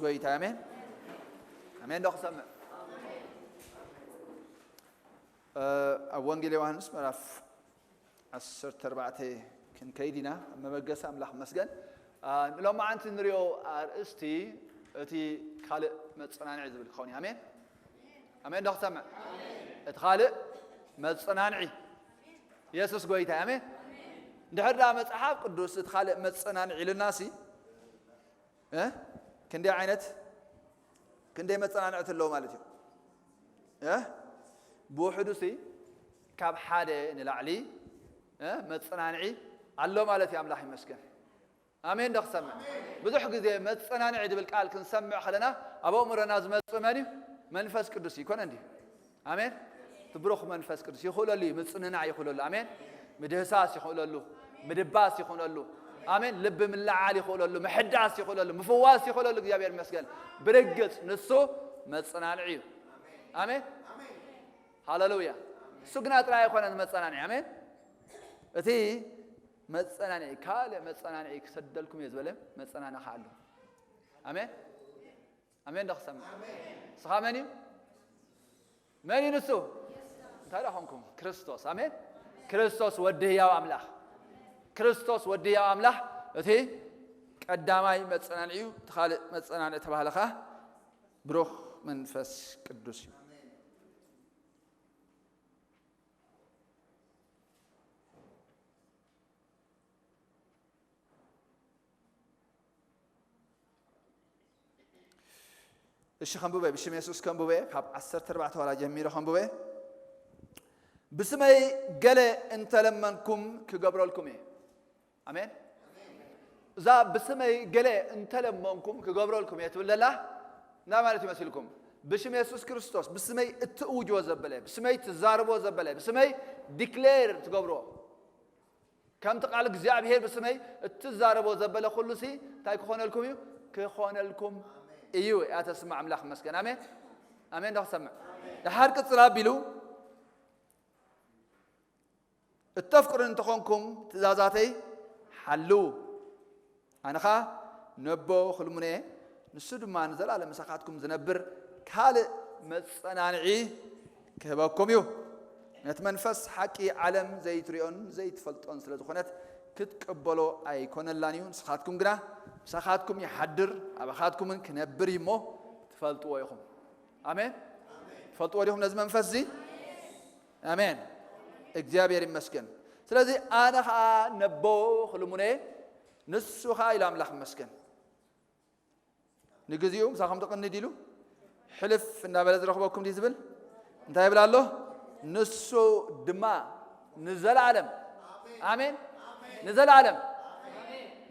ጎይታ ኣሜን። ኣሜን ዶ ክሰምዕ? ኣብ ወንጌል ዮሃንስ ምዕራፍ ዓሰርተ ኣርባዕተ ክንከይድ ኢና። መበገሲ ኣምላኽ መስገን። ንሎማዓንቲ ንሪኦ ኣርእስቲ እቲ ካልእ መጸናንዒ ዝብል ክኸውን እዩ። ኣሜን ኣሜን ዶ ክሰምዕ? እቲ ካልእ መጸናንዒ። የሱስ ጎይታ ኣሜን። እንድሕር ዳ መጽሓፍ ቅዱስ እቲ ካልእ መጸናንዒ ኢሉና ሲ ክንደይ ዓይነት ክንደይ መጸናንዕቲ ኣለዎ ማለት እዩ። ብውሕዱ ሲ ካብ ሓደ ንላዕሊ መጸናንዒ ኣሎ ማለት እዩ። ኣምላኽ ይመስገን። ኣሜን ዶ ክሰምዕ? ብዙሕ ግዜ መጸናንዒ ዝብል ቃል ክንሰምዕ ከለና ኣብ ኣእምሮና ዝመጽእ መን እዩ? መንፈስ ቅዱስ እዩ። ይኮነ እንዲ ኣሜን። እቲ ብሩኽ መንፈስ ቅዱስ ይኽእለሉ እዩ። ምጽንናዕ ይኽእለሉ። ኣሜን። ምድህሳስ ይኽእለሉ። ምድባስ ይኽእለሉ። ኣሜን። ልቢ ምልዓል ይኽእለሉ። ምሕዳስ ይኽእለሉ። ምፍዋስ ይኽእለሉ። እግዚኣብሔር ይመስገን። ብርግጽ ንሱ መጸናንዒ እዩ። ኣሜን። ሃሌሉያ። እሱ ግና ጥራይ ኣይኮነን መጸናንዒ። ኣሜን። እቲ መጸናንዒ ካልእ መጸናንዒ ክሰደልኩም እየ ዝበለ መጸናንዒ ኣሎ። ኣሜን። ኣሜን ዶ ክሰምዕ? ንስኻ መን እዩ? መን እዩ ንሱ? እንታይ ዳ ኾንኩም? ክርስቶስ። ኣሜን። ክርስቶስ ወዲ ህያው ኣምላኽ። ክርስቶስ ወዲ ህያው ኣምላኽ እቲ ቀዳማይ መጸናንዒ እዩ። እቲ ካልእ መጸናንዒ ተባህለ ኸዓ ብሩኽ መንፈስ ቅዱስ እዩ። እሺ ከንብበ ብሽም የሱስ ከንብበ ካብ ዓሰርተ ኣርባዕተ ዋላ ጀሚረ ከንብበ። ብስመይ ገለ እንተለመንኩም ክገብረልኩም እየ። ኣሜን። እዛ ብስመይ ገለ እንተለመንኩም ክገብረልኩም እየ ትብል ዘላ እንታይ ማለት ይመስልኩም? ብሽም የሱስ ክርስቶስ ብስመይ እትእውጅዎ ዘበለ፣ ብስመይ ትዛርቦ ዘበለ፣ ብስመይ ዲክሌር ትገብሮ ከምቲ ቃል እግዚኣብሔር ብስመይ እትዛረቦ ዘበለ ኩሉ ሲ እንታይ ክኾነልኩም እዩ? ክኾነልኩም እዩ። እያ ተስምዕ። ኣምላኽ ይመስገን። ኣሜን ኣሜን። ዶ ክሰምዕ? ድሓር ቅጽል ኣቢሉ እተፍቅሩኒ እንተኾንኩም ትእዛዛተይ ሓልዉ። ኣነ ኸኣ ነቦ ክልምኖ እየ፣ ንሱ ድማ ንዘለኣለም ምሳኻትኩም ዝነብር ካልእ መጸናንዒ ክህበኩም እዩ። ነቲ መንፈስ ሓቂ ዓለም ዘይትሪኦን ዘይትፈልጦን ስለ ዝኾነት ክትቀበሎ ኣይኮነላን እዩ። ንስኻትኩም ግና ምሳኻትኩም ይሓድር፣ ኣባኻትኩምን ክነብር እዩ እሞ ትፈልጥዎ ኢኹም። ኣሜን። ትፈልጥዎ ዲኹም ነዚ መንፈስ እዚ? ኣሜን። እግዚኣብሔር ይመስገን። ስለዚ ኣነ ኸዓ ነቦ ክልምኖ እየ፣ ንሱ ኸዓ ኢሉ ኣምላኽ ይመስገን። ንግዚኡ ምሳኹም ትቕንድ ኢሉ ሕልፍ እናበለ ዝረኽበኩም ድዩ ዝብል? እንታይ ይብል ኣሎ? ንሱ ድማ ንዘለዓለም። ኣሜን። ንዘለዓለም።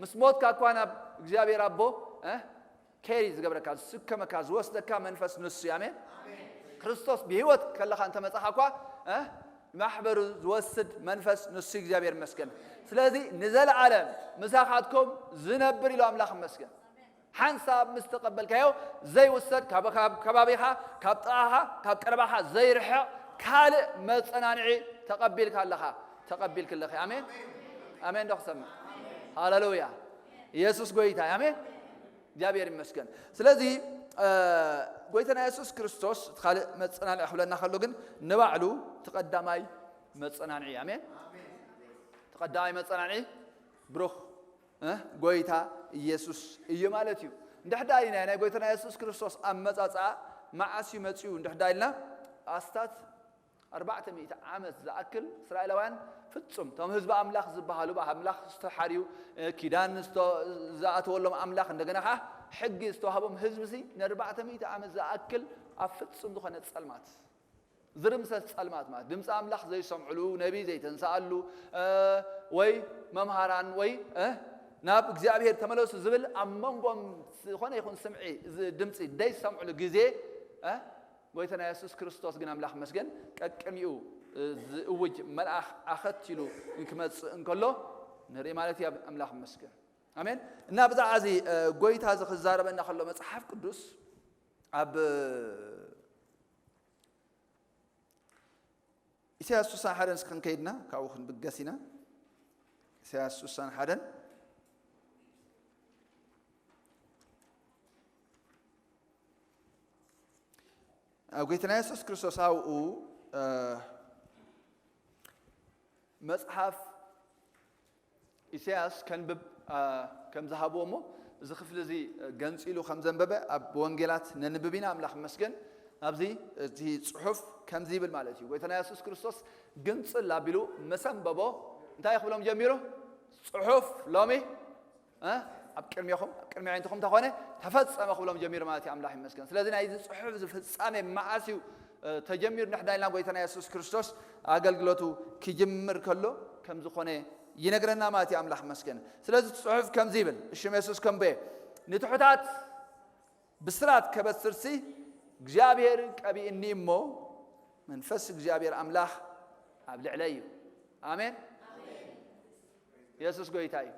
ምስ ሞትካ እኳ ናብ እግዚኣብሔር ኣቦ፣ እ? ኬሪ ዝገብረካ፣ ዝስከመካ፣ ዝወስደካ መንፈስ ንሱ እዩ። ኣሜን። ክርስቶስ ብህይወት ከለኻ እንተመጻኻ እኳ፣ እ? ማሕበሩ ዝወስድ መንፈስ ንሱ እዩ። እግዚኣብሔር ይመስገን። ስለዚ ንዘለዓለም ምሳኻትኩም ዝነብር ኢሉ ኣምላኽ ይመስገን። ሓንሳብ ምስ ተቐበልካዮ ዘይውሰድ፣ ካብ፣ ካብ ከባቢኻ፣ ካብ ጥቓኻ፣ ካብ ቀረባኻ ዘይርሕቕ ካልእ መጸናንዒ ተቐቢልካ ኣለኻ፣ ተቐቢልኪ ኣለኺ። ኣሜን። ኣሜን ዶ ክሰምዕ? ሃሌሉያ። ኢየሱስ ጎይታ እዩ። ኣሜን። እግዚኣብሔር ይመስገን። ስለዚ፣ እ፣ ጎይታና የሱስ ክርስቶስ እቲ ካልእ መጸናንዒ ክብለና ከሎ ግን ንባዕሉ እቲ ቀዳማይ መጸናንዒ እዩ። ኣሜን። እቲ ቀዳማይ መጸናንዒ ብሩኽ፣ እ፣ ጎይታ ኢየሱስ እዩ ማለት እዩ። እንድሕር ደኣ ኢልና ናይ ጎይታና የሱስ ክርስቶስ ኣመጻጽኣ መዓስ እዩ መጺኡ እንድሕር ደኣ ኢልና ኣስታት ኣርባዕተ ሚእቲ ዓመት ዝኣክል እስራኤላውያን ፍጹም እቶም ህዝቢ ኣምላኽ ዝበሃሉ፣ ብኣምላኽ ዝተሓርዩ፣ እ፣ ኪዳን ዝተ-፣ ዝኣተወሎም ኣምላኽ፣ እንደገና ኸዓ ሕጊ ዝተዋህቦም ህዝቢ ሲ ንኣርባዕተ ሚእቲ ዓመት ዝኣክል ኣብ ፍጹም ዝኾነ ጸልማት፣ ዝርምሰስ ጸልማት ማለት ድምፂ ኣምላኽ ዘይሰምዕሉ፣ ነቢይ ዘይተንስኣሉ፣ እ፣ ወይ መምሃራን ወይ፣ እ፣ ናብ እግዚኣብሔር ተመለሱ ዝብል ኣብ መንጎም ዝኾነ ይኹን ስምዒ፣ ዝ-፣ ድምፂ ዘይሰምዕሉ ግዜ፣ እ፣ ጎይታና የሱስ ክርስቶስ ግን ኣምላኽ መስገን ቀቅድሚኡ ዝእውጅ መልኣኽ ኣኸቲሉ ክመጽእ እንከሎ ንርኢ ማለት እዩ። ኣምላኽ መስገን። ኣሜን። እና ብዛዕባ እዚ፣ እ፣ ጎይታ እዚ ክዛረበና ከሎ መጽሓፍ ቅዱስ ኣብ ኢሳያስ ስሳን ሓደን እስኪ ክንከይድና ካብኡ ክንብገስ ኢና። ኢሳያስ ስሳን ሓደን። ኣብ ጎይታና የሱስ ክርስቶስ ኣብኡ መፅሓፍ ኢሳያስ ከንብብ ከም ዝሃብዎ እሞ፣ እዚ ክፍሊ እዚ ገንፂሉ ከም ዘንበበ ኣብ ወንጌላት ነንብብ ኢና። ኣምላኽ ይመስገን። ኣብዚ እቲ ፅሑፍ ከምዚ ይብል ማለት እዩ። ጎይታና የሱስ ክርስቶስ ግንፅል ኣቢሉ መሰንበቦ እንታይ ክብሎም ጀሚሩ? ፅሑፍ ሎሚ ኣብ ቅድሚኹም ኣብ ቅድሚ ኣዒንትኹም እንተኾነ ተፈጸመ ክብሎም ጀሚሩ ማለት እዩ። ኣምላኽ ይመስገን። ስለዚ ናይዚ ጽሑፍ እዚ ፍጻሜ መዓስ እዩ ተጀሚሩ ንሕዳይልና ጎይታና የሱስ ክርስቶስ ኣገልግሎቱ ክጅምር ከሎ ከም ዝኾነ ይነግረና ማለት እዩ። ኣምላኽ ይመስገን። ስለዚ እቲ ጽሑፍ ከምዚ ይብል፣ እሽም የሱስ ከምበየ ንትሑታት ብስራት ከበስርሲ እግዚኣብሔር ቀቢእኒ እሞ መንፈስ እግዚኣብሔር ኣምላኽ ኣብ ልዕለይ እዩ። ኣሜን። የሱስ ጎይታ እዩ።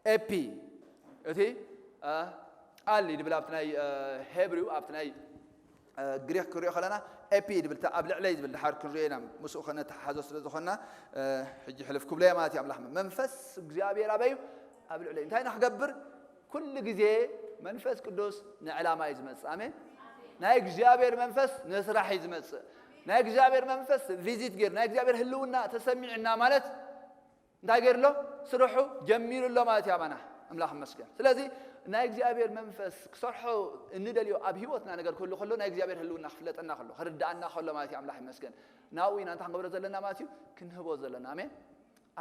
ኤፒ እቲ ቃል ድብል ኣብቲ ናይ ሄብሪው ኣብቲ ናይ ግሪክ ክንሪኦ ከለና ኤፒ ድብል ኣብ ልዕለይ ዝብል ድሓር ክንሪኦ ኢና። ምስኡ ከነተሓሓዞ ስለ ዝኾንና ሕጂ ሕልፍ ክብለያ ማለት እዩ። ኣምላኽ መንፈስ እግዚኣብሔር ኣበዩ ኣብ ልዕለይ እንታይ ንክገብር ኩሉ ግዜ መንፈስ ቅዱስ ንዕላማ እዩ ዝመፅእ። ኣሜን። ናይ እግዚኣብሔር መንፈስ ንስራሕ እዩ ዝመፅእ። ናይ እግዚኣብሔር መንፈስ ቪዚት ገይሩ ናይ እግዚኣብሔር ህልውና ተሰሚዕና ማለት እንታይ ገይሩ ኣሎ? ስርሑ ጀሚሩ ኣሎ ማለት እዩ። ኣማና ኣምላኽ ይመስገን። ስለዚ ናይ እግዚኣብሔር መንፈስ ክሰርሖ እንደልዮ ኣብ ህይወትና ነገር ክህሉ ከሎ ናይ እግዚኣብሔር ህልውና ክፍለጠና ከሎ ክርዳኣና ከሎ ማለት እዩ። ኣምላኽ ይመስገን። ናብኡ ኢና እንታይ ክንገብሮ ዘለና ማለት እዩ? ክንህቦ ዘለና። ኣሜን።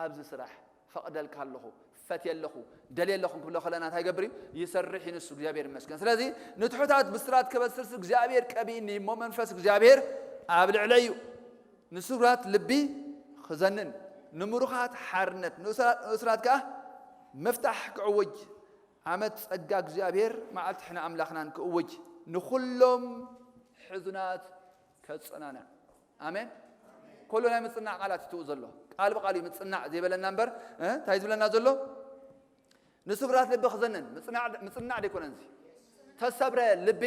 ኣብዚ ስራሕ ፈቕደልካ ኣለኹ፣ ፈትየ ኣለኹ፣ ደልየ ኣለኹ ክብሎ ከለና እንታይ ይገብር እዩ? ይሰርሕ እዩ ንሱ። እግዚኣብሔር ይመስገን። ስለዚ ንትሑታት ብስራት ከበስርሲ እግዚኣብሔር ቀቢእኒ እሞ መንፈስ እግዚኣብሔር ኣብ ልዕለይ እዩ። ንስራት ልቢ ክዘንን ንምሩኻት ሓርነት ንእስራት ከኣ ምፍታሕ ክዕውጅ ዓመት ጸጋ እግዚኣብሔር መዓልቲ ሕነ ኣምላኽናን ክእውጅ ንኹሎም ሕዙናት ከጸናንዕ። ኣሜን። ኩሉ ናይ ምጽናዕ ቃላት ይትው ዘሎ ቃል ብቃል እዩ ምጽናዕ ዘይበለና እምበር እንታይ ዝብለና ዘሎ? ንስብራት ልቢ ክዘንን ምጽናዕ ደይኮነን እዚ ተሰብረ ልቢ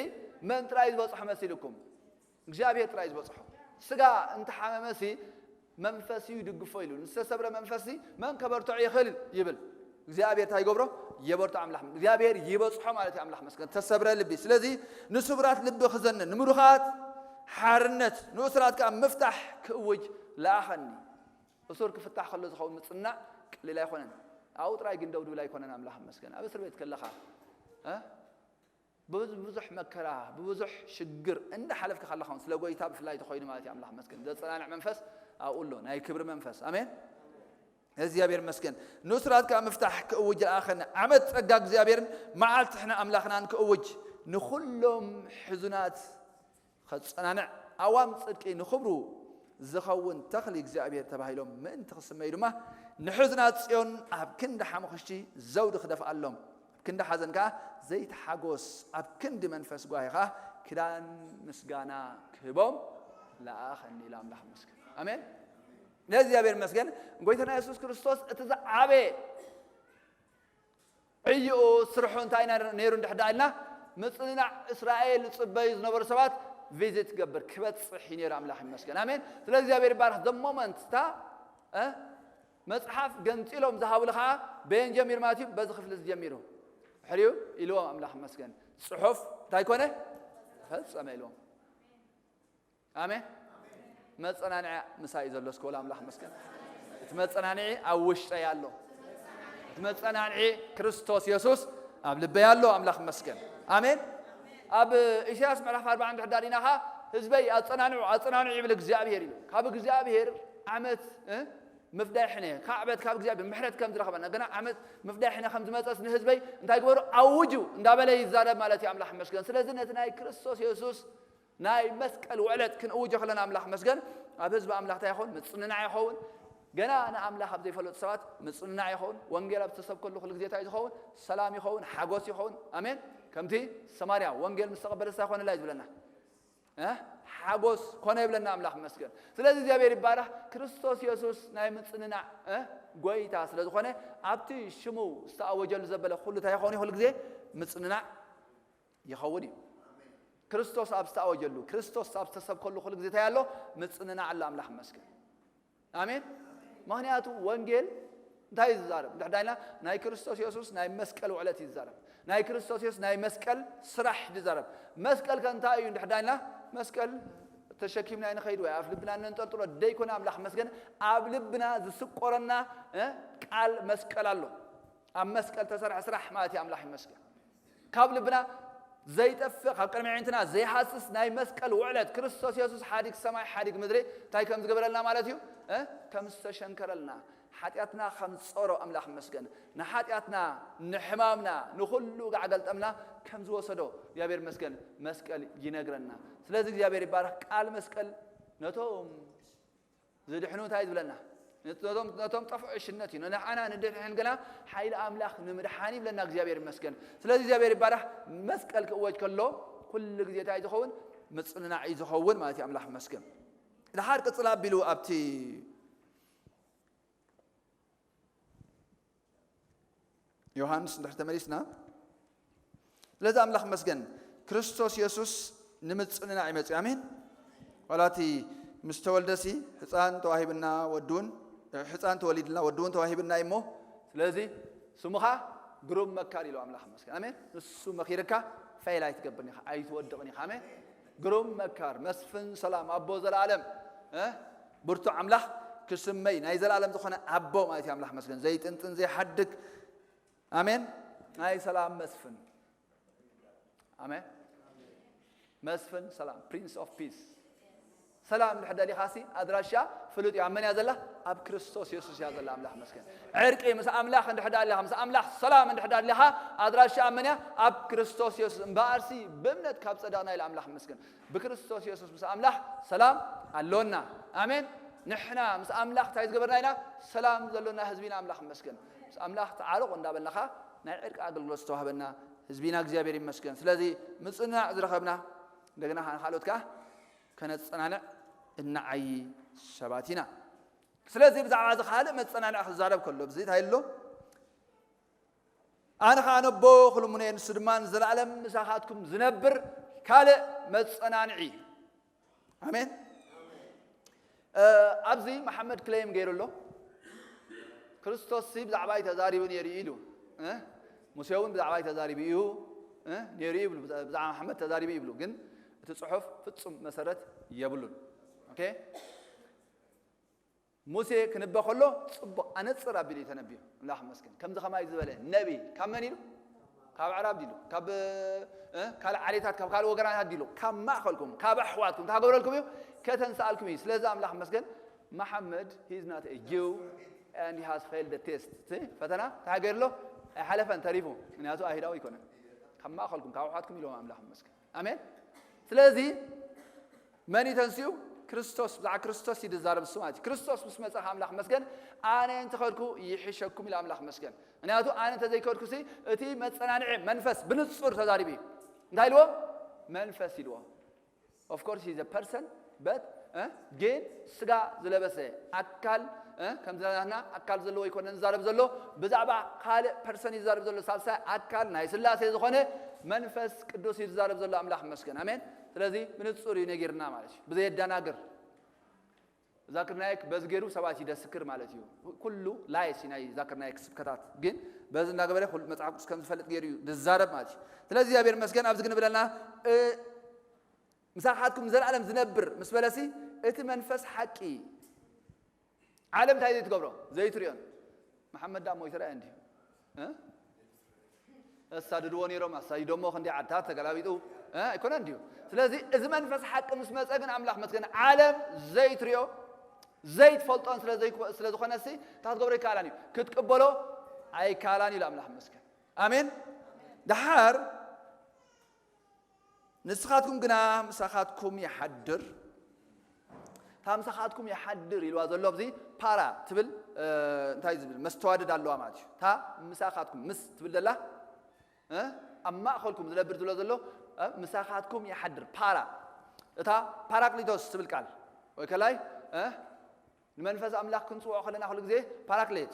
መን ጥራይ ዝበጽሖ መሲልኩም እግዚኣብሔር ጥራይ ዝበጽሖ። ስጋ እንተሓመመሲ መንፈስ እዩ ይድግፎ ኢሉ ንዝተሰብረ መንፈስ መን ከበርትዖ ይኽእል ይብል እግዚኣብሔር እንታይ ይገብሮ? የበርቶ ኣምላኽ እግዚኣብሔር ይበጽሖ ማለት እዩ። ኣምላኽ መስገን ተሰብረ ልቢ ስለዚ ንስብራት ልቢ ክዘንን ንምሩኻት ሓርነት ንእሱራት ከዓ ምፍታሕ ክእውጅ ለኣኸኒ። እሱር ክፍታሕ ከሎ ዝኸውን ምጽናዕ ቀሊል ኣይኮነን። ኣብኡ ጥራይ ግን ደው ድብል ኣይኮነን። ኣምላኽ መስገን ኣብ እስር ቤት ከለኻ ብዙሕ መከራ ብብዙሕ ሽግር እንዳሓለፍካ ከለኻ ስለ ጎይታ ብፍላይ ተኮይኑ ማለት እዩ። ኣምላኽ መስገን ዘጸናንዕ መንፈስ ኣብኡ ኣሎ ናይ ክብሪ መንፈስ። ኣሜን። እግዚኣብሔር መስገን ንእሱራት ከዓ ምፍታሕ ክእውጅ ለኣኸኒ ዓመት ጸጋ እግዚኣብሔርን መዓልቲ ሕነ ኣምላኽናን ክእውጅ ንኹሎም ሕዙናት ከጸናንዕ ኣዋም ጽድቂ ንኽብሩ ዝኸውን ተኽሊ እግዚኣብሔር ተባሂሎም ምእንቲ ክስመዩ ድማ ንሕዝናት ጽዮን ኣብ ክንዲ ሓሙኽሽቲ ዘውዲ ክደፍኣሎም ኣብ ክንዲ ሓዘን ከዓ ዘይተሓጎስ ኣብ ክንዲ መንፈስ ጓሂ ከዓ ክዳን ምስጋና ክህቦም ለኣኸኒ ኢሉ ኣምላኽ መስገን። ኣሜን። ንእግዚኣብሔር መስገን። ጎይታና የሱስ ክርስቶስ እቲ ዝዓበየ ዕይኡ ስርሑ እንታይ ነይሩ እንድሕር ደኣ ኢልና ምፅንናዕ እስራኤል ዝፅበዩ ዝነበሩ ሰባት ቪዚት ክገብር ክበፅሕ እዩ ነይሩ። ኣምላኽ ይመስገን። ኣሜን። ስለ እግዚኣብሔር ይባረክ። ዘ ሞመንት እታ መፅሓፍ ገንፂሎም ዝሃብሉ ከዓ በየን ጀሚሩ ማለት እዩ? በዚ ክፍሊ ዝጀሚሩ ሕሪኡ ኢልዎም ኣምላኽ ይመስገን። ፅሑፍ እንታይ ኮነ? ፈፀመ ኢልዎም። ኣሜን። መፀናንዒ ምሳይ እዩ ዘሎ። እስከ ወላ ኣምላኽ መስገን። እቲ መፀናንዒ ኣብ ውሽጠይ ኣሎ። እቲ መፀናንዒ ክርስቶስ የሱስ ኣብ ልበይ ኣሎ። ኣምላኽ መስገን። ኣሜን። ኣብ ኢሳያስ ምዕራፍ ኣርባዓ እንድሕር ዳሪና ኸዓ ህዝበይ ኣፀናንዑ ኣፀናንዑ ይብል እግዚኣብሔር እዩ። ካብ እግዚኣብሔር ዓመት ምፍዳይ ሕነ ካዕበት ካብ እግዚኣብሔር ምሕረት ከም ዝረኸበና ገና ዓመት ምፍዳይ ሕነ ከም ዝመፀስ ንህዝበይ እንታይ ግበሩ ኣውጁ እንዳበለ ይዛረብ ማለት እዩ። ኣምላኽ መስገን። ስለዚ ነቲ ናይ ክርስቶስ የሱስ ናይ መስቀል ውዕለት ክንእውጆ ከለና ኣምላኽ መስገን ኣብ ህዝቢ ኣምላኽ እንታይ ይኸውን? ምጽንናዕ ይኸውን። ገና ንኣምላኽ ኣብ ዘይፈለጡ ሰባት ምጽንናዕ ይኸውን። ወንጌል ኣብ ዝተሰብከሉ ኩሉ ግዜ እንታይ ዝኸውን? ሰላም ይኸውን፣ ሓጎስ ይኸውን። ኣሜን። ከምቲ ሰማርያ ወንጌል ምስ ተቐበለት እንታይ ኮነላ እዩ ዝብለና? ሓጎስ ኮነ ይብለና ኣምላኽ መስገን። ስለዚ እግዚኣብሔር ይባረኽ። ክርስቶስ የሱስ ናይ ምጽንናዕ ጎይታ ስለ ዝኾነ ኣብቲ ሽሙ ዝተኣወጀሉ ዘበለ ኩሉ እንታይ ይኸውን እዩ? ኩሉ ግዜ ምጽንናዕ ይኸውን እዩ። ክርስቶስ ኣብ ዝተኣወጀሉ ክርስቶስ ኣብ ዝተሰብከሉ ኩሉ ግዜ እንታይ ኣሎ? ምጽንናዕ ኣሎ። ኣምላኽ ይመስገን። ኣሜን። ምክንያቱ ወንጌል እንታይ እዩ ዝዛረብ እንድሕር ዳይና ናይ ክርስቶስ የሱስ ናይ መስቀል ውዕለት እዩ ዝዛረብ። ናይ ክርስቶስ የሱስ ናይ መስቀል ስራሕ እዩ ዝዛረብ። መስቀል ከ እንታይ እዩ እንድሕር ዳይልና፣ መስቀል ተሸኪምና ንኸይድ ወይ ኣብ ልብና ነንጠልጥሎ ደይኮነ፣ ኣምላኽ መስገን፣ ኣብ ልብና ዝስቆረና እ፣ ቃል መስቀል ኣሎ። ኣብ መስቀል ተሰርሐ ስራሕ ማለት እዩ። ኣምላኽ ይመስገን። ካብ ልብና ዘይጠፍእ፣ ካብ ቅድሚ ኣዒንትና ዘይሃስስ ናይ መስቀል ውዕለት፣ ክርስቶስ የሱስ ሓዲግ ሰማይ ሓዲግ ምድሪ እንታይ ከም ዝገበረልና ማለት እዩ እ፣ ከም ዝተሸንከረልና፣ ሓጢኣትና ከም ጸሮ ኣምላኽ ይመስገን። ንሓጢኣትና፣ ንሕማምና፣ ንኹሉ ጋዕ ገልጠምና ከም ዝወሰዶ እግዚኣብሔር ይመስገን መስቀል ይነግረና። ስለዚ እግዚኣብሔር ይባረኽ። ቃል መስቀል ነቶም ዝድሕኑ እንታይ ዝብለና? ነቶም፣ ነቶም ጠፍዑ ዕሽነት እዩ። ንዓና ንድሕን ግና ሓይሊ ኣምላኽ ንምድሓን ይብለና እግዚኣብሔር ይመስገን። ስለዚ እግዚኣብሔር ይባረኽ። መስቀል ክእወጅ ከሎ ኩሉ ግዜ እንታይ ዝኸውን? ምጽንናዕ እዩ ዝኸውን ማለት እዩ። ኣምላኽ ይመስገን። ድሓር ቅጽል ኣቢሉ ኣብቲ ዮሃንስ እንድሕር ተመሊስና፣ ስለዚ ኣምላኽ መስገን፣ ክርስቶስ የሱስ ንምጽንናዕ እዩ መጺኡ። ኣሜን። ዋላ እቲ ምስ ተወልደሲ፣ ህፃን ተዋሂብና ወድውን፣ ህፃን ተወሊድና ወድውን ተዋሂብና እዩ እሞ፣ ስለዚ ስሙኻ ግሩም መካር ኢሉ ኣምላኽ መስገን። ኣሜን። ንሱ መኺርካ ፌል ኣይትገብርን ኢኻ፣ ኣይትወድቕን ኢኻ። ኣሜን። ግሩም መካር፣ መስፍን ሰላም፣ ኣቦ ዘለኣለም፣ እ? ብርቱዕ ኣምላኽ ክስመይ፣ ናይ ዘለኣለም ዝኾነ ኣቦ ማለት እዩ። ኣምላኽ መስገን፣ ዘይጥንጥን ዘይሓድግ። ኣሜን። ናይ ሰላም መስፍን። ኣሜን። መስፍን ሰላም፣ ፕሪንስ ኦፍ ፒስ። ሰላም እንድሕር ደሊኻሲ፣ ኣድራሻ ፍሉጥ እዩ። ኣብ መን እያ ዘላ? ኣብ ክርስቶስ የሱስ እያ ዘላ። ኣምላኽ መስገን። ዕርቂ ምስ ኣምላኽ እንድሕር ደሊኻ፣ ምስ ኣምላኽ ሰላም እንድሕር ደሊኻ፣ ኣድራሻ ኣብ መን እያ? ኣብ ክርስቶስ የሱስ። እምበኣርሲ ብእምነት ካብ ጸደቕና ኢለ ኣምላኽ መስገን። ብክርስቶስ የሱስ ምስ ኣምላኽ ሰላም ኣሎና። ኣሜን። ንሕና ምስ ኣምላኽ እንታይ ዝገበርና ኢና? ሰላም ዘሎና ህዝቢ ኢና። ኣምላኽ መስገን። ምስ ኣምላኽ ተዓረቑ እንዳበልናኻ ናይ ዕርቂ ኣገልግሎት ዝተዋህበና ህዝቢ ኢና። እግዚኣብሔር ይመስገን። ስለዚ ምጽንናዕ ዝረኸብና፣ እንደገና ካልኦት ከኣ ከነጸናንዕ እንዓዪ ሰባት ኢና። ስለዚ ብዛዕባ እዚ ካልእ መጸናንዒ ክዛረብ ከሎ፣ ብዚ እንታይ ኣሎ? ኣነ ኸኣ ነቦ ክልሙን እየ፣ ንሱ ድማ ንዘለኣለም ምሳኻትኩም ዝነብር ካልእ መጸናንዒ እዩ። ኣሜን። እ፣ ኣብዚ መሓመድ ክሌም ገይሩ ኣሎ። ክርስቶስሲ ብዛዕባይ ተዛሪቡ ነይሩ እዩ ኢሉ። እ? ሙሴ እውን ብዛዕባይ ተዛሪቡ እዩ፣ እ? ነይሩ እዩ ይብሉ። ብዛ-፣ ብዛዕባ መሓመድ ተዛሪቡ ይብሉ። ግን እቲ ጽሑፍ ፍጹም መሰረት የብሉን። ኦኬ? ሙሴ ክንበ ከሎ ጽቡቕ ኣነጽር ኣቢሉ እዩ ተነቢዩ። ኣምላኽ ይመስገን። ከምዚ ኸማይ ዝበለ ነቢ ካብ መን ኢሉ? ካብ ኣዕራብ ዲሉ? ካብ፣ እ፣ ካልእ ዓሌታት፣ ካብ ካልእ ወገናታት ዲሉ? ካብ ማእኸልኩም፣ ካብ ኣሕዋትኩም ተሃገብረልኩም እዩ፣ ከተንስኣልኩም እዩ። ስለዚ ኣምላኽ ይመስገን፣ መሓመድ፣ he is not a Jew and he has failed the test። እቲ ፈተና እንታይ ገይሩ ኣሎ? ኣይሓለፈን፣ ተሪፉ። ምክንያቱ ኣይሁዳዊ ኣይኮነን። ካብ ማእኸልኩም፣ ካብ ኣሕዋትኩም ኢሎም ኣምላኽ ይመስገን። ኣሜን። ስለዚ መን እዩ ተንሲኡ? ክርስቶስ። ብዛዕባ ክርስቶስ እዩ ዝዛረብ እሱ ማለት እዩ። ክርስቶስ ምስ መጸ ኣምላኽ መስገን፣ ኣነ እንተኸድኩ ይሕሸኩም ኢሉ ኣምላኽ መስገን። ምክንያቱ ኣነ እንተዘይከድኩሲ እቲ መጸናንዒ መንፈስ ብንጹር ተዛሪቡ እዩ። እንታይ ኢልዎ? መንፈስ ኢልዎ። Of course he is a person, but፣ እ፣ ግን ስጋ ዝለበሰ ኣካል፣ እ፣ ከምዚ ናትና ኣካል ዘለዎ ኣይኮነን ዝዛረብ ዘሎ፣ ብዛዕባ ካልእ ፐርሰን እዩ ዝዛረብ ዘሎ፣ ሳልሳይ ኣካል ናይ ስላሴ ዝኾነ መንፈስ ቅዱስ እዩ ዝዛረብ ዘሎ። ኣምላኽ ይመስገን። ኣሜን። ስለዚ ብንጹር እዩ ነጊርና ማለት እዩ፣ ብዘየደናግር። ዛክር ናይክ በዚ ገይሩ ሰባት ይደስክር ማለት እዩ። ኩሉ ላይስ እዩ ናይ ዛክር ናይክ ስብከታት፣ ግን በዚ እናገበረ ኩሉ መጽሓፍ ቅዱስ ከም ዝፈልጥ ገይሩ እዩ ዝዛረብ ማለት እዩ። ስለዚ እግዚኣብሔር ይመስገን። ኣብዚ ግን ብለና፣ እ፣ ምሳኻትኩም ንዘለኣለም ዝነብር ምስ በለሲ፣ እቲ መንፈስ ሓቂ፣ ዓለም እንታይ ዘይትገብሮ? ዘይትሪኦን። መሓመድ ዳ ሞይቱ ረኣየ እንዲዩ፣ እ? ኣሳድድዎ ነይሮም፣ ኣሳዲዶሞ ክንደይ ዓድታት ተገላቢጡ፣ እ? ኣይኮነን እንዲዩ። ስለዚ እዚ መንፈስ ሓቂ ምስ መጸ ግን ኣምላኽ መስገን፣ ዓለም ዘይትሪኦ ዘይትፈልጦን ስለ ዘይኮ-፣ ስለ ዝኾነሲ እንታይ ክትገብሮ ይከኣላን እዩ? ክትቅበሎ ኣይከኣላን እዩ። ኣምላኽ መስገን። ኣሜን። ደሓር ንስኻትኩም ግና ምሳኻትኩም ይሓድር። እታ ምሳኻትኩም ይሓድር ኢልዋ ዘሎ ኣብዚ ፓራ ትብል፣ እ፣ እንታይ ዝብል መስተዋድድ ኣለዋ ማለት እዩ። እታ ምሳኻትኩም ምስ ትብል ዘላ፣ እ፣ ኣብ ማእኸልኩም ዝነብር ዝብሎ ዘሎ፣ እ፣ ምሳኻትኩም ይሓድር ፓራ። እታ ፓራክሊቶስ ትብል ቃል ወይ ከላይ፣ እ፣ ንመንፈስ ኣምላኽ ክንጽውዖ ከለና ኩሉ ግዜ ፓራክሌት፣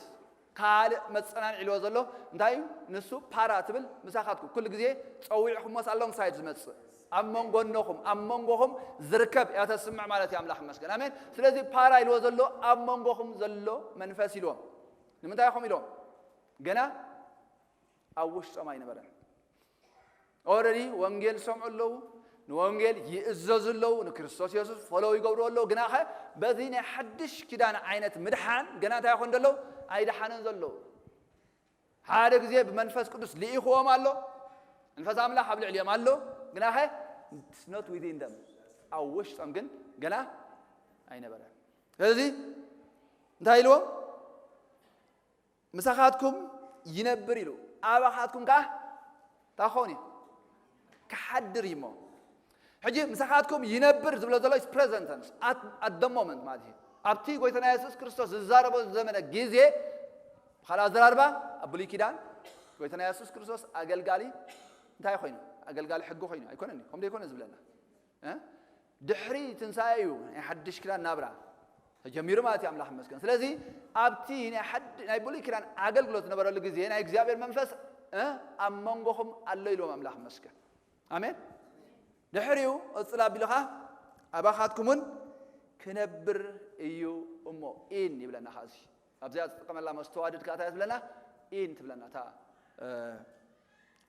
ካልእ መጸናንዒ ኢልዎ ዘሎ እንታይ እዩ? ንሱ ፓራ ትብል ምሳኻትኩም ኩሉ ግዜ ጸዊዕኩሞስ ኣሎንግ ሳይድ ዝመጽእ፣ ኣብ መንጎ ነኹም፣ ኣብ መንጎኹም ዝርከብ እያ ተስምዕ ማለት እዩ። ኣምላኽ ይመስገን። ኣሜን። ስለዚ ፓራ ኢልዎ ዘሎ ኣብ መንጎኹም ዘሎ መንፈስ ኢልዎም። ንምንታይ ኢኹም ኢልዎም? ገና ኣብ ውሽጦም ኣይነበረን። ኦረዲ ወንጌል ዝሰምዑ ኣለዉ፣ ንወንጌል ይእዘዙ ኣለዉ፣ ንክርስቶስ የሱስ ፈለው ይገብሩ ኣለዉ። ግናኸ በዚ ናይ ሓድሽ ኪዳን ዓይነት ምድሓን ገና እንታይ ይኾን ዘለዉ? ኣይደሓነን ዘለዉ። ሓደ ግዜ ብመንፈስ ቅዱስ ልኢኽዎም ኣሎ። መንፈስ ኣምላኽ ኣብ ልዕሊኦም ኣሎ። ግናኸ it's not within them፣ ኣብ ውሽጦም ግን ገና ኣይነበረ። ስለዚ እንታይ ኢልዎም? ምሳኻትኩም ይነብር ኢሉ፣ ኣባኻትኩም ከኣ እንታይ ክኸውን እዩ? ክሓድር እዩ። እሞ ሕጂ ምሳኻትኩም ይነብር ዝብሎ ዘሎ is present tense፣ at the moment ማለት እዩ። ኣብቲ ጎይታና የሱስ ክርስቶስ ዝዛረቦ ዝዘመነ ግዜ ብኻልእ ኣዘራርባ ኣብ ብሉይ ኪዳን ጎይታና የሱስ ክርስቶስ ኣገልጋሊ እንታይ ኮይኑ? ኣገልጋሊ ሕጊ ኮይኑ ኣይኮነን እዩ። ከምዶ ይኮነ ዝብለና እ? ድሕሪ ትንሳኤ እዩ ናይ ሓድሽ ኪዳን ናብራ ተጀሚሩ ማለት እዩ። ኣምላኽ ይመስገን። ስለዚ ኣብቲ ናይ ሓድ ናይ ብሉይ ኪዳን ኣገልግሎት ዝነበረሉ ግዜ ናይ እግዚኣብሔር መንፈስ እ ኣብ መንጎኹም ኣሎ ኢልዎም ኣምላኽ ይመስገን። ኣሜን። ድሕሪኡ ቅጽል ኣቢልኻ ኣባኻትኩምን ክነብር እዩ እሞ ኢን ይብለና። ኻዚ ኣብዚኣ ዝጥቀመላ መስተዋድድ ካታ ትብለና ኢን ትብለና እታ እ፣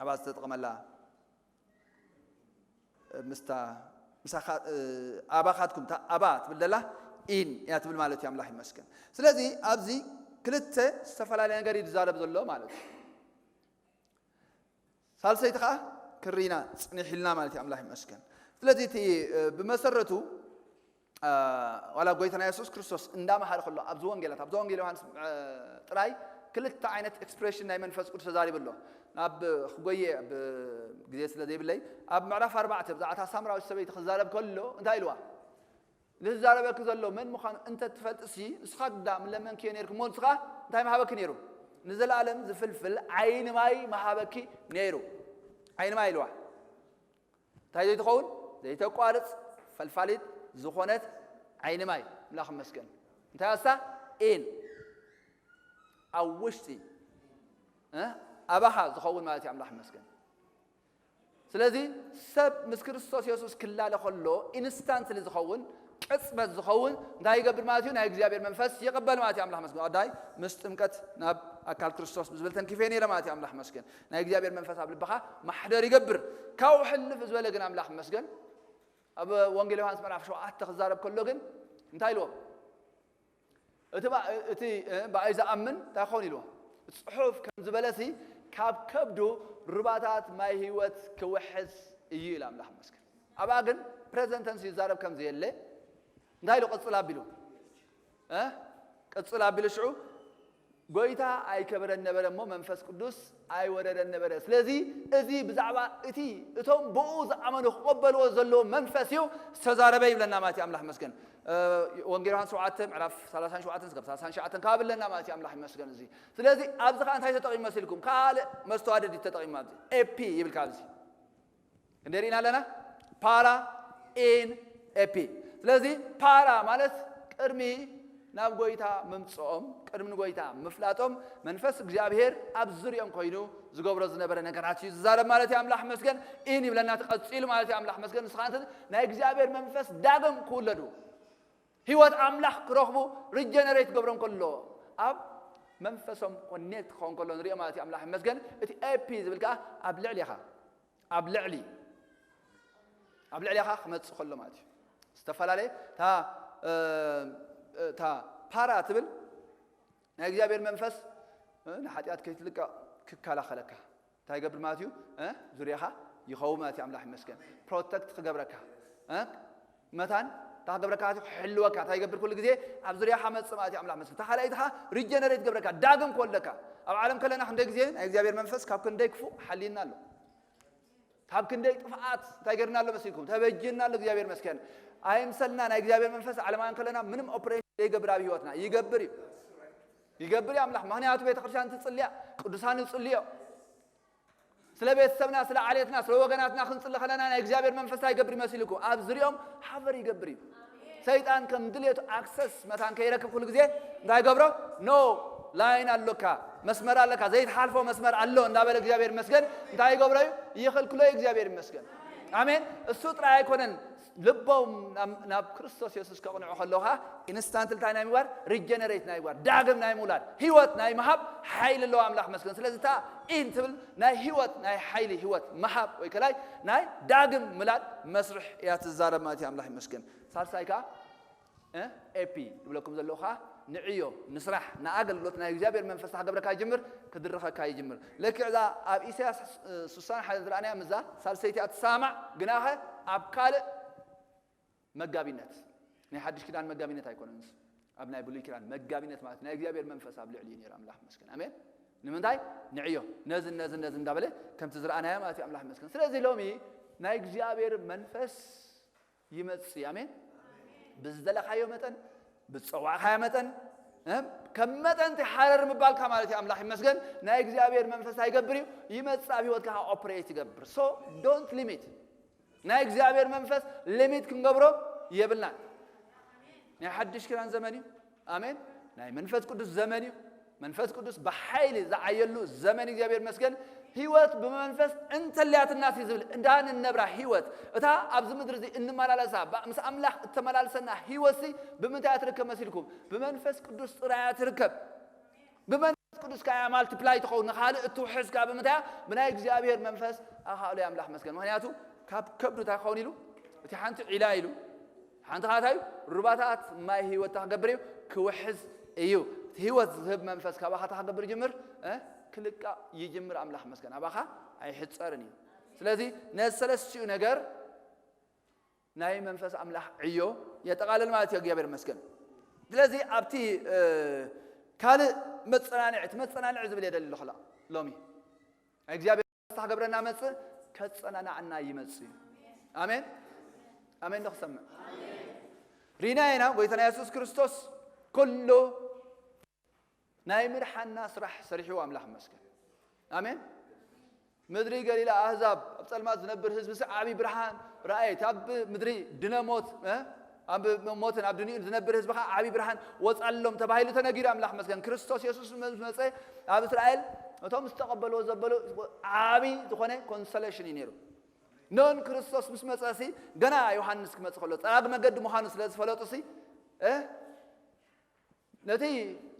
ኣብኣ ዝተጠቐመላ ምስታ ምሳኻ እ፣ ኣባኻትኩም እታ ኣባ ትብል ዘላ ኢን እያ ትብል ማለት እዩ። ኣምላኽ ይመስገን። ስለዚ ኣብዚ ክልተ ዝተፈላለየ ነገር እዩ ዝዛረብ ዘሎ ማለት እዩ። ሳልሰይቲ ከዓ ክሪና ጽኒሕ ኢልና ማለት እዩ። ኣምላኽ ይመስገን። ስለዚ እቲ እ፣ ብመሰረቱ እ፣ ዋላ ጎይታና የሱስ ክርስቶስ እንዳመሃረ ከሎ ኣብዚ ወንጌላት ኣብዚ ወንጌል ዮሃንስ እ፣ ጥራይ ክልተ ዓይነት ኤክስፕሬሽን ናይ መንፈስ ቅዱስ ተዛሪቡ ኣሎ። ናብ ክጎየ ኣብ ግዜ ስለ ዘይብለይ ኣብ ምዕራፍ ኣርባዕተ ብዛዕባ እታ ሳምራዊት ሰበይቲ ክዛረብ ከሎ እንታይ ኢልዋ? ንዝዛረበኪ ዘሎ መን ምዃኑ እንተ ትፈልጥሲ ንስኻ ግዳ ምለመንክዮ ነይርኪ እሞ ንስኻ እንታይ ምሃበኪ ነይሩ? ንዘለኣለም ዝፍልፍል ዓይኒ ማይ ምሃበኪ ነይሩ። ዓይኒ ማይ ኢልዋ። እንታይ ዘይትኸውን? ዘይተቋርጽ ፈልፋሊት ዝኾነት ዓይኒ ማይ። ኣምላኽ ይመስገን። እንታይ ኣሳ? ኢን ኣብ ውሽጢ እ? ኣባኻ ዝኸውን ማለት እዩ። ኣምላኽ ይመስገን። ስለዚ ሰብ ምስ ክርስቶስ የሱስ ክላለ ከሎ ኢንስታንትሊ ዝኸውን ቅጽበት ዝኸውን እንታይ ይገብር ማለት እዩ? ናይ እግዚኣብሔር መንፈስ ይቕበል ማለት እዩ። ኣምላኽ መስገን። ኣዳይ ምስ ጥምቀት ናብ ኣካል ክርስቶስ ብዝብል ተንኪፈ ነይረ ማለት እዩ። ኣምላኽ መስገን። ናይ እግዚኣብሔር መንፈስ ኣብ ልብኻ ማሕደር ይገብር። ካብኡ ሕልፍ ዝበለ ግን ኣምላኽ መስገን ኣብ ወንጌል ዮሃንስ ምዕራፍ ሸውዓተ ክዛረብ ከሎ ግን እንታይ ኢልዎም? እቲ ብኣ- እቲ እ፣ ብኣይ ዝኣምን እንታይ ክኸውን ኢልዎ? ጽሑፍ ከም ዝበለሲ ካብ ከብዱ ሩባታት ማይ ህይወት ክውሕዝ እዩ ኢሉ ኣምላኽ መስገን። ኣብኣ ግን ፕሬዘንተንስ ይዛረብ ከም ዘየለ እንታይ ኢሉ ቅጽል ኣቢሉ እ? ቅጽል ኣቢሉ ሽዑ ጎይታ ኣይከበረን ነበረ እሞ መንፈስ ቅዱስ ኣይወረደን ነበረ። ስለዚ እዚ ብዛዕባ እቲ እቶም ብኡ ዝኣመኑ ክቐበልዎ ዘለዎ መንፈስ እዩ ዝተዛረበ ይብለና ማለት እዩ። ኣምላኽ ይመስገን። እ፣ ወንጌል ዮሃንስ ሸውዓተ ምዕራፍ ሰላሳን ሸውዓተን እስከ ሰላሳን ትሽዓተን ካብ ኣለና ማለት እዩ። ኣምላኽ ይመስገን። እዚ ስለዚ ኣብዚ ከዓ እንታይ ተጠቒሙ መሲልኩም? ካልእ መስተዋደድ እዩ ተጠቒሙ። ኣብዚ ኤፒ ይብል ካብዚ ክንደይ ርኢና ኣለና? ፓራ ኢን ኤፒ። ስለዚ ፓራ ማለት ቅድሚ ናብ ጎይታ ምምፅኦም ቅድሚ ንጎይታ ምፍላጦም መንፈስ እግዚኣብሔር ኣብ ዝርኦም ኮይኑ ዝገብሮ ዝነበረ ነገራት እዩ ዝዛረብ ማለት እዩ። ኣምላኽ መስገን ኢን ይብለና ትቐፂሉ ማለት እዩ። ኣምላኽ መስገን ንስኻ እንተ ናይ እግዚኣብሔር መንፈስ ዳግም ክውለዱ ህይወት ኣምላኽ ክረኽቡ ሪጀነሬት ገብሮም ከሎ ኣብ መንፈሶም ኮኔክት ክኸውን ከሎ ንሪኦ ማለት እዩ። ኣምላኽ መስገን እቲ ኤፒ ዝብል ከዓ ኣብ ልዕሊ ኢኻ ኣብ ልዕሊ ኣብ ልዕሊኻ ክመጽእ ከሎ ማለት እዩ። ዝተፈላለየ እታ እ፣ እታ ፓራ ትብል ናይ እግዚኣብሔር መንፈስ እ፣ ንሓጢኣት ከይትልቀቕ ክከላኸለካ እንታይ ይገብር ማለት እዩ? እ፣ ዙርያኻ ይኸውን ማለት እዩ። ኣምላኽ ይመስገን። ፕሮቴክት ክገብረካ እ፣ መታን እንታይ ክገብረካ ማለት እዩ? ክሕልወካ እንታይ ይገብር? ኩሉ ግዜ ኣብ ዙርያኻ መጽእ ማለት እዩ። ኣምላኽ ይመስገን። እታ ካልኣይትኻ ሪጀነሬት ገብረካ ዳግም ክወልደካ። ኣብ ዓለም ከለና ክንደይ ግዜ ናይ እግዚኣብሔር መንፈስ ካብ ክንደይ ክፉእ ሓልይና ኣሎ። ካብ ክንደይ ጥፍኣት እንታይ ገርና ኣሎ መሲልኩም? ተበጅና ኣሎ። እግዚኣብሔር መስገን። ኣይምሰልና ናይ እግዚኣብሔር መንፈስ ዓለማውያን ከለና ምንም ኦፕሬሽን ዘይገብር ኣብ ህይወትና ይገብር እዩ። ይገብር እዩ ኣምላኽ። ምኽንያቱ ቤተክርስትያን ትጽልያ፣ ቅዱሳን ይጽልዮ። ስለ ቤተሰብና፣ ስለ ዓሌትና፣ ስለ ወገናትና ክንጽሊ ከለና ናይ እግዚኣብሔር መንፈስ እንታይ ይገብር ይመስልኩም? ኣብ ዝርኦም ሓበር ይገብር እዩ። ሰይጣን ከም ድልየቱ ኣክሰስ መታን ከይረክብ ኩሉ ግዜ እንታይ ገብሮ? ኖ ላይን ኣሎካ፣ መስመር ኣለካ፣ ዘይትሓልፎ መስመር ኣሎ እንዳበለ እግዚኣብሔር ይመስገን እንታይ ይገብሮ እዩ? ይኽልክሎ እዩ። እግዚኣብሔር ይመስገን። ኣሜን። እሱ ጥራይ ኣይኮነን፣ ልቦም ናብ ናብ ክርስቶስ የሱስ ከቕንዑ ከለዉ ኸዓ ኢንስታንት እንታይ ናይ ምግባር፣ ሪጀነሬት ናይ ምግባር፣ ዳግም ናይ ምውላድ፣ ህይወት ናይ ምሃብ ሓይሊ ኣለዎ ኣምላኽ መስገን። ስለዚ እታ ኢን ትብል ናይ ህይወት ናይ ሓይሊ ህይወት ምሃብ ወይ ከላይ ናይ ዳግም ምላድ መስርሕ እያ ትዛረብ ማለት እዩ። ኣምላኽ ይመስገን። ሳልሳይ ከዓ እ? ኤፒ ዝብለኩም ዘለኹ ኸዓ ንዕዮ፣ ንስራሕ፣ ንኣገልግሎት ናይ እግዚኣብሔር መንፈስ ክገብረካ ይጅምር፣ ክድርኸካ ይጅምር። ልክዕ እዛ ኣብ ኢሳያስ እ፣ ስሳን ሓደ ዝረኣናያ ምዛ ሳልሰይቲ እያ ትሰማማዕ፣ ግናኸ ኣብ ካልእ መጋቢነት፣ ናይ ሓድሽ ኪዳን መጋቢነት ኣይኮነን እሱ። ኣብ ናይ ብሉይ ኪዳን መጋቢነት ማለት ናይ እግዚኣብሔር መንፈስ ኣብ ልዕሊ እዩ ነይሩ። ኣምላኽ መስገን። ኣሜን። ንምንታይ? ንዕዮ፣ ነዝን ነዝን ነዝን እንዳበለ ከምቲ ዝረኣናያ ማለት እዩ። ኣምላኽ መስገን። ስለዚ ሎሚ ናይ እግዚኣብሔር መንፈስ ይመጽእ። ኣሜን። ብዝደለኻዮ መጠን፣ ብዝጸዋዕኻዮ መጠን፣ እ፣ ከም መጠን እቲ ሓረር ምባልካ ማለት እዩ። ኣምላኽ ይመስገን። ናይ እግዚኣብሔር መንፈስ ኣይገብር እዩ፣ ይመጽእ ኣብ ህይወትካ ኦፕሬት ይገብር። So don't limit። ናይ እግዚኣብሔር መንፈስ ሊሚት ክንገብሮ የብልናን። ናይ ሓድሽ ኪዳን ዘመን እዩ። ኣሜን። ናይ መንፈስ ቅዱስ ዘመን እዩ። መንፈስ ቅዱስ ብሓይሊ ዝዓየሉ ዘመን እግዚኣብሔር ይመስገን። ህይወት ብመንፈስ እንተልያትና ሲ ዝብል እንዳ ንነብራ ህይወት፣ እታ ኣብዚ ምድሪ እዚ እንመላለሳ፣ ባ-፣ ምስ ኣምላኽ እተመላልሰና ህይወት ሲ ብምንታይ እያ ትርከብ መሲልኩም? ብመንፈስ ቅዱስ ጥራይ እያ ትርከብ። ብመንፈስ ቅዱስ ከኣ እያ ማልቲፕላይ ትኸውን፣ ንኻልእ እትውሕዝ ከኣ ብምንታይ እያ? ብናይ እግዚኣብሔር መንፈስ ኣኻእሎ እያ ኣምላኽ መስገን። ምኽንያቱ ካብ ከብዱ እንታይ ክኸውን ኢሉ? እቲ ሓንቲ ዒላ ኢሉ፣ ሓንቲ ኻታዩ ሩባታት ማይ ህይወት ክገብር እዩ፣ ክውሕዝ እዩ። እቲ ህይወት ዝህብ መንፈስ ካባኻ እንታይ ክገብር ይጅምር? እ? ክልቃእ ይጅምር። ኣምላኽ መስገን ኣባኻ ኣይሕጸርን እዩ። ስለዚ ነዚ ሰለስቲኡ ነገር ናይ መንፈስ ኣምላኽ ዕዮ የጠቓልል ማለት እዩ። እግዚኣብሔር መስገን። ስለዚ ኣብቲ እ፣ ካልእ መጸናንዒ፣ እቲ መጸናንዒ ዝብል የደሊ ኣለኹ ሎሚ እግዚኣብሔር ክገብረና መጽእ፣ ከጸናናዕና ይመጽእ እዩ። ኣሜን። ኣሜን ዶ ክሰምዕ? ሪና ኢና ጎይታና የሱስ ክርስቶስ ኩሉ ናይ ምድሓና ስራሕ ሰሪሕዎ ኣምላኽ ይመስገን። ኣሜን። ምድሪ ገሊላ ኣህዛብ ኣብ ጸልማት ዝነብር ህዝቢ ሲ ዓቢ ብርሃን ረኣየት። ኣብ ምድሪ ድነ ሞት እ ኣብ ሞትን ኣብ ድንኡ ዝነብር ህዝቢ ኸዓ ዓቢ ብርሃን ወጻሎም ተባሂሉ ተነጊሩ ኣምላኽ መስገን። ክርስቶስ የሱስ ምስ መጸ ኣብ እስራኤል እቶም ዝተቐበልዎ ዘበሉ ዓቢ ዝኾነ ኮንሶሌሽን እዩ ነይሩ። ኖን ክርስቶስ ምስ መጸ ሲ ገና ዮሃንስ ክመጽእ ከሎ ጸራግ መገዲ ምዃኑ ስለ ዝፈለጡ ሲ እ ነቲ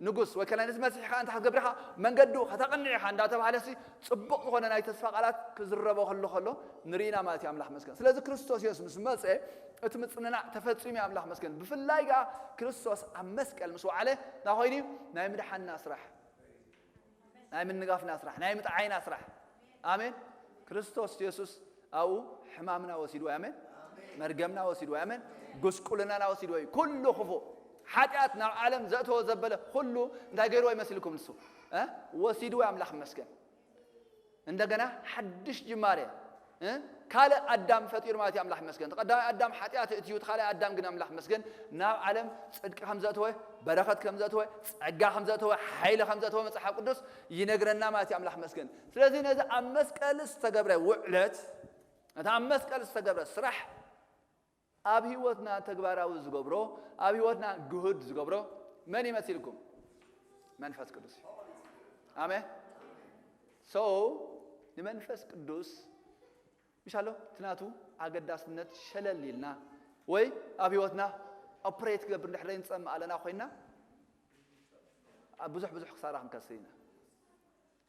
ንጉስ ወይ ከላ ነቲ መሲሕ ከዓ እንታይ ክትገብር ኢኻ መንገዱ ከተቕንዕ ኢኻ እንዳተባሃለ ሲ ጽቡቕ ዝኾነ ናይ ተስፋ ቃላት ክዝረቦ ከሎ ከሎ ንርኢና ማለት እዩ። ኣምላኽ መስገን። ስለዚ ክርስቶስ የሱስ ምስ መጸ እቲ ምጽንናዕ ተፈጺሙ እዩ። ኣምላኽ መስገን። ብፍላይ ከዓ ክርስቶስ ኣብ መስቀል ምስ ወዓለ እንታይ ኮይኑ እዩ? ናይ ምድሓንና ስራሕ፣ ናይ ምንጋፍና ስራሕ፣ ናይ ምጥዓይና ስራሕ። ኣሜን። ክርስቶስ የሱስ ኣብኡ ሕማምና ወሲድዎ እዩ። ኣሜን። መርገምና ወሲድዎ እዩ። ኣሜን። ጉስቁልናና ወሲድዎ እዩ። ኩሉ ክፉእ ሓጢኣት ናብ ዓለም ዘእተዎ ዘበለ ኩሉ እንታይ ገይርዎ ይመስልኩም? ንሱ እ ወሲድዎ እዩ። ኣምላኽ ይመስገን። እንደገና ሓድሽ ጅማሬ እ ካልእ ኣዳም ፈጢሩ ማለት እዩ። ኣምላኽ ይመስገን። እቲ ቀዳማይ ኣዳም ሓጢኣት እትዩ፣ እቲ ካልኣይ ኣዳም ግን ኣምላኽ ይመስገን ናብ ዓለም ጽድቂ ከም ዘእተወ፣ በረኸት ከም ዘእተወ፣ ጸጋ ከም ዘእተወ፣ ሓይሊ ከም ዘእተወ መጽሓፍ ቅዱስ ይነግረና ማለት እዩ። ኣምላኽ ይመስገን። ስለዚ ነዚ ኣብ መስቀል ዝተገብረ ውዕለት፣ ነቲ ኣብ መስቀል ዝተገብረ ስራሕ ኣብ ህይወትና ተግባራዊ ዝገብሮ፣ ኣብ ህይወትና ግሁድ ዝገብሮ መን ይመስልኩም? መንፈስ ቅዱስ እዩ። ኣሜን። So ንመንፈስ ቅዱስ ምሽ ኣሎ እቲ ናቱ ኣገዳስነት ሸለል ኢልና ወይ ኣብ ህይወትና ኦፕሬት ክገብር እንድሕር ዘይንጸምእ ኣለና ኮይና ኣብ ብዙሕ ብዙሕ ክሳራ ክንከስር ኢና።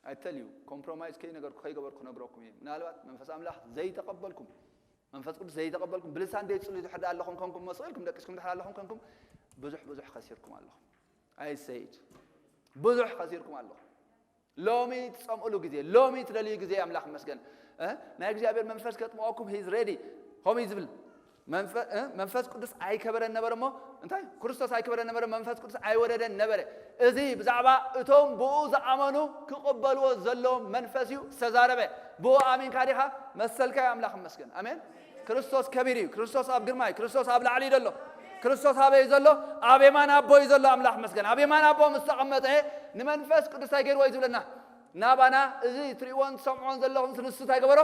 ኣይተልዩ ኮምፕሮማይዝ ከይነገርኩ ከይገበርኩ ክነግረኩም እየ። ምናልባት መንፈስ ኣምላኽ ዘይተቐበልኩም፣ መንፈስ ቅዱስ ዘይተቐበልኩም፣ ብልሳን ዘይጽሉ ድሕር ኣለኹም ኮንኩም፣ መስቕ ኢልኩም ደቂስኩም ድሕር ኣለኹም ኮንኩም፣ ብዙሕ ብዙሕ ከሲርኩም ኣለኹም። ኣይሰይድ ብዙሕ ከሲርኩም ኣለኹም። ሎሚ ትጸምእሉ ግዜ፣ ሎሚ ትደልዩ ግዜ ኣምላኽ ይመስገን። እ? ናይ እግዚኣብሔር መንፈስ ከጥምቐኩም ሂዝ ሬዲ። ከምኡ እዩ ዝብል። መንፈ-፣ እ? መንፈስ ቅዱስ ኣይከበረን ነበረ እሞ፣ እንታይ? ክርስቶስ ኣይከበረን ነበረ፣ መንፈስ ቅዱስ ኣይወረደን ነበረ። እዚ ብዛዕባ እቶም ብኡ ዝኣመኑ ክቕበልዎ ዘለዎም መንፈስ እዩ ዝተዛረበ። ብኡ ኣሚንካ ዲኻ? መሰልካ እዩ። ኣምላኽ ይመስገን። ኣሜን። ክርስቶስ ከቢር እዩ። ክርስቶስ ኣብ ግርማ እዩ። ክርስቶስ ኣብ ላዕሊ እዩ ዘሎ። ክርስቶስ ኣበይ እዩ ዘሎ? ኣብ የማን ኣቦ እዩ ዘሎ። ኣምላኽ ይመስገን። ኣብ የማን ኣቦ ምስ ተቐመጠ ንመንፈስ ቅዱስ እንታይ ገይርዎ እዩ ዝብለና? ናባና እዚ ትርእይዎን ትሰምዕዎን ዘለኹም ንሱ እንታይ ገበሮ?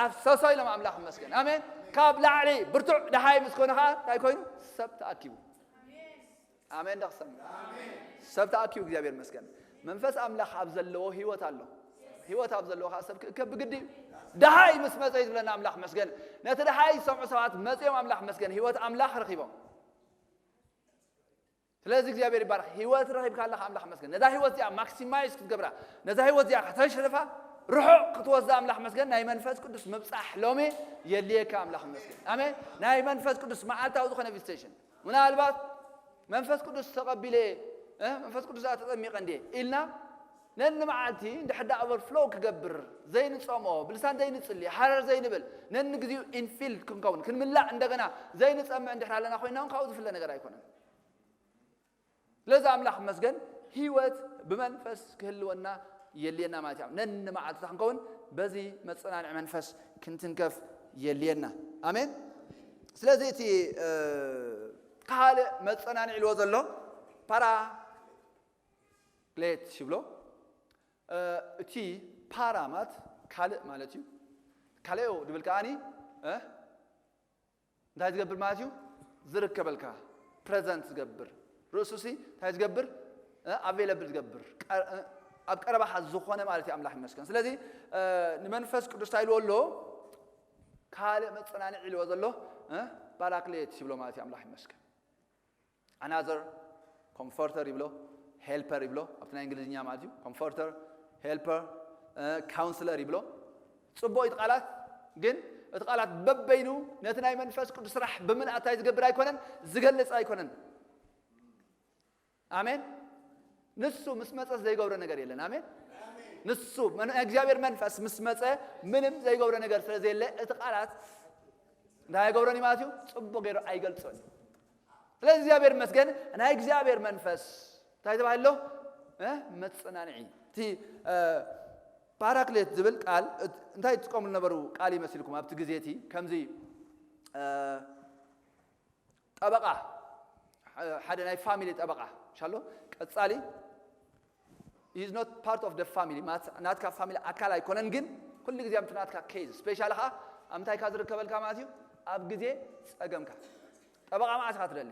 ኣፍሰሶ ኢሎም ኣምላኽ ይመስገን። ኣሜን። ካብ ላዕሊ ብርቱዕ ደሃይ ምስ ኮነ ኸዓ እንታይ ኮይኑ? ሰብ ተኣኪቡ። ኣሜን ዶ ክሰምዕ? ሰብ ተኣኪቡ እግዚኣብሔር ይመስገን። መንፈስ ኣምላኽ ኣብ ዘለዎ ህይወት ኣሎ። ህይወት ኣብ ዘለዎ ኸዓ ሰብ ክእከብ ብግዲ እዩ። ደሃይ ምስ መጸ እዩ ዝብለና ኣምላኽ መስገን። ነቲ ደሃይ ዝሰምዑ ሰባት መጺኦም ኣምላኽ መስገን፣ ህይወት ኣምላኽ ረኺቦም። ስለዚ እግዚኣብሔር ይባረኽ። ህይወት ረኺብካ ኣለኻ፣ ኣምላኽ መስገን። ነዛ ህይወት እዚኣ ማክሲማይዝ ክትገብራ፣ ነዛ ህይወት እዚኣ ከተሽርፋ፣ ርሑቕ ክትወስዳ ኣምላኽ መስገን። ናይ መንፈስ ቅዱስ ምብጻሕ ሎሚ የድልየካ፣ ኣምላኽ መስገን። ኣሜን። ናይ መንፈስ ቅዱስ መዓልታዊ ዝኾነ ቪዚቴሽን። ምናልባት መንፈስ ቅዱስ ተቐቢለ፣ እ፣ መንፈስ ቅዱስ ተጠሚቐ እንዴ ኢልና፣ ነንመዓልቲ እንድሕር ደኣ ኦቨርፍሎው ክገብር፣ ዘይንጸምኦ፣ ብልሳን ዘይንጽሊ፣ ሃረር ዘይንብል፣ ነንግዚኡ ኢንፊልድ ክንከውን፣ ክንምላእ እንደገና ዘይንጸምእ እንድሕር ኣለና ኮይና እውን ካብኡ ዝፍለ ነገር ኣይኮነን። ስለዚ ኣምላኽ መስገን፣ ህይወት ብመንፈስ ክህልወና የድልየና ማለት እዩ። ነንመዓልቲ ክንከውን በዚ መጸናንዒ መንፈስ ክንትንከፍ የድልየና። ኣሜን። ስለዚ እቲ፣ እ፣ ካልእ መጸናንዒ ኢልዎ ዘሎ ፓራክሌት ይብሎ። እ፣ እቲ ፓራ ማለት ካልእ ማለት እዩ። ካልኦ ድብል ከኣኒ፣ እ፣ እንታይ ዝገብር ማለት እዩ? ዝርከበልካ፣ ፕረዘንት ዝገብር። ርእሱሲ እንታይ ዝገብር? እ፣ ኣቬይለብል ዝገብር። ቀ-፣ እ፣ ኣብ ቀረባኻ ዝኾነ ማለት እዩ። ኣምላኽ ይመስገን። ስለዚ፣ እ፣ ንመንፈስ ቅዱስ እንታይ ኢልዎ ኣሎ? ካልእ መጸናንዒ ኢልዎ ዘሎ፣ እ፣ ፓራክሌት ይብሎ ማለት እዩ። ኣምላኽ ይመስገን። ኣናዘር ኮምፎርተር ይብሎ፣ ሄልፐር ይብሎ፣ ኣብቲ ናይ እንግሊዝኛ ማለት እዩ። ኮምፎርተር፣ ሄልፐር፣ እ፣ ካውንስለር ይብሎ። ጽቡቕ እዩ እቲ ቃላት፣ ግን እቲ ቃላት በበይኑ ነቲ ናይ መንፈስ ቅዱስ ስራሕ ብምልኣት እንታይ ዝገብር ኣይኮነን፣ ዝገልጽ ኣይኮነን። ኣሜን። ንሱ ምስ መጸ ዘይገብሮ ነገር የለን። ኣሜን። ንሱ መን-፣ እግዚኣብሔር መንፈስ ምስ መጸ ምንም ዘይገብሮ ነገር ስለ ዘየለ እቲ ቃላት እንታይ ኣይገብሮን እዩ ማለት እዩ፣ ጽቡቕ ገይሩ ኣይገልጾን እዩ። ስለዚ እግዚኣብሔር ይመስገን፣ ናይ እግዚኣብሔር መንፈስ እንታይ ተባሂሉ ኣሎ? እ፣ መጸናንዒ። እቲ፣ እ፣ ፓራክሌት ዝብል ቃል እት-፣ እንታይ ትጥቀምሉ ነበሩ ቃል ይመስልኩም ኣብቲ ግዜ እቲ? ከምዚ፣ እ፣ ጠበቓ፣ ሐ-፣ ሓደ ናይ ፋሚሊ ጠበቓ፣ ሻሎ፣ ቀጻሊ፣ he is not part of the family፣ ማት-፣ ናትካ ፋሚሊ ኣካል ኣይኮነን፣ ግን ኩሉ ግዜ ኣብቲ ናትካ ኬዝ፣ ስፔሻሊ ኸዓ ኣብ ምንታይካ ዝርከበልካ ማለት እዩ? ኣብ ግዜ ጸገምካ። ጠበቓ መዓስ ኢኻ ትደሊ?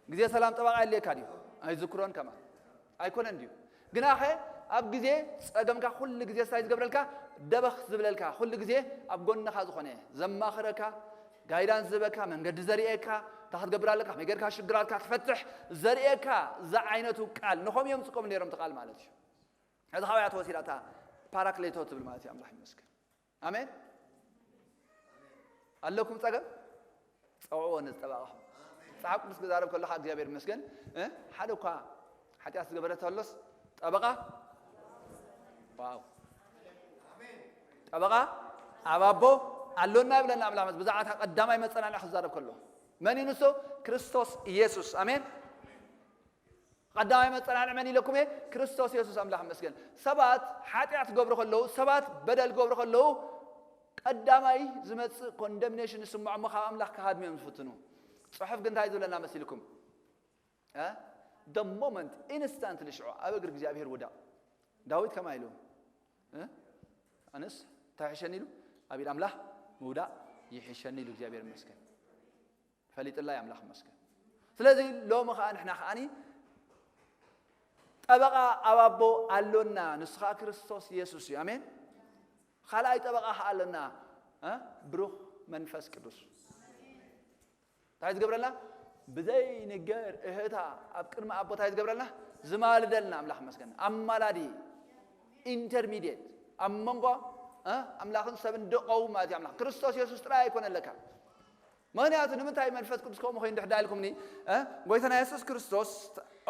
ግዜ ሰላም ጠበቓ የድልየካ ድዩ? ኣይዝክሮን ከማን። ኣይኮነን ድዩ? ግናኸ ኣብ ግዜ ጸገምካ ኩሉ ግዜ እንታይ ዝገብረልካ? ደበኽ ዝብለልካ፣ ኩሉ ግዜ ኣብ ጎንኻ ዝኾነ፣ ዘማኽረካ፣ ጋይዳንስ ዝህበካ፣ መንገዲ ዘርእየካ፣ እንታይ ክትገብር ኣለካ፣ ከመይ ጌርካ ሽግራትካ ትፈትሕ ዘርእየካ፣ ዝዓይነቱ ቃል። ንኸም እዮም ዝጥቀሙ ነይሮም እቲ ቃል ማለት እዩ። እዚ ካበይ እያ ተወሲዳ እታ ፓራክሌቶ ትብል ማለት እዩ? ኣምላኽ ይመስገን። ኣሜን። ኣለኩም ጸገም? ጸውዕዎ ነዚ ጠበቓኹም። መጽሓፍ ቅዱስ ክዛረብ ከለኻ እግዚኣብሔር ይመስገን፣ እ፣ ሓደ እኳ ሓጢኣት ዝገበረ ተሎስ ጠበቓ፣ ዋው፣ ጠበቓ ኣብ ኣቦ ኣሎና ይብለና ኣምላኽ። ብዛዕባ እታ ቀዳማይ መጸናንዒ ክዛረብ ከሎ መን እዩ ንሱ? ክርስቶስ ኢየሱስ። ኣሜን። ቀዳማይ መጸናንዒ መን ኢለኩም እየ? ክርስቶስ የሱስ። ኣምላኽ ይመስገን። ሰባት ሓጢኣት ክገብሩ ከለዉ፣ ሰባት በደል ክገብሩ ከለዉ፣ ቀዳማይ ዝመጽእ ኮንደምኔሽን ዝስምዖም ካብ ኣምላኽ ክሃድሙ እዮም ዝፍትኑ። ጽሑፍ ግን እንታይ ዝብለና መሲልኩም? እ? The moment፣ ኢንስታንትሊ ሽዑ ኣብ እግሪ እግዚኣብሔር ውዳቕ። ዳዊት ከማይ ኢሉ፣ እ? ኣነስ እንታይ ይሕሸኒ ኢሉ? ኣብ ኢድ ኣምላኽ ምውዳቕ ይሕሸኒ ኢሉ። እግዚኣብሔር ይመስገን። ፈሊጥላ እዩ ኣምላኽ ይመስገን። ስለዚ ሎሚ ኸዓ ንሕና ኸዓኒ ጠበቓ ኣብ ኣቦ ኣሎና፣ ንሱ ኸዓ ክርስቶስ የሱስ እዩ። ኣሜን። ካልኣይ ጠበቓ ኸዓ ኣሎና፣ እ? ብሩኽ መንፈስ ቅዱስ። እንታይ ዝገብረልና? ብዘይንገር እህታ ኣብ ቅድሚ ኣቦ እንታይ ዝገብረልና? ዝማልደልና ኣምላኽ ይመስገን። ኣማላዲ፣ ኢንተርሚዲየት፣ ኣብ መንጎ፣ እ? ኣምላኽን ሰብን ደቀው ማለት እዩ። ኣምላኽ ክርስቶስ የሱስ ጥራይ ኣይኮነን ለካ። ምኽንያቱ ንምንታይ መንፈስ ቅዱስ ከምኡ ኮይኑ ድሕዳ ኢልኩምኒ? እ? ጎይታና የሱስ ክርስቶስ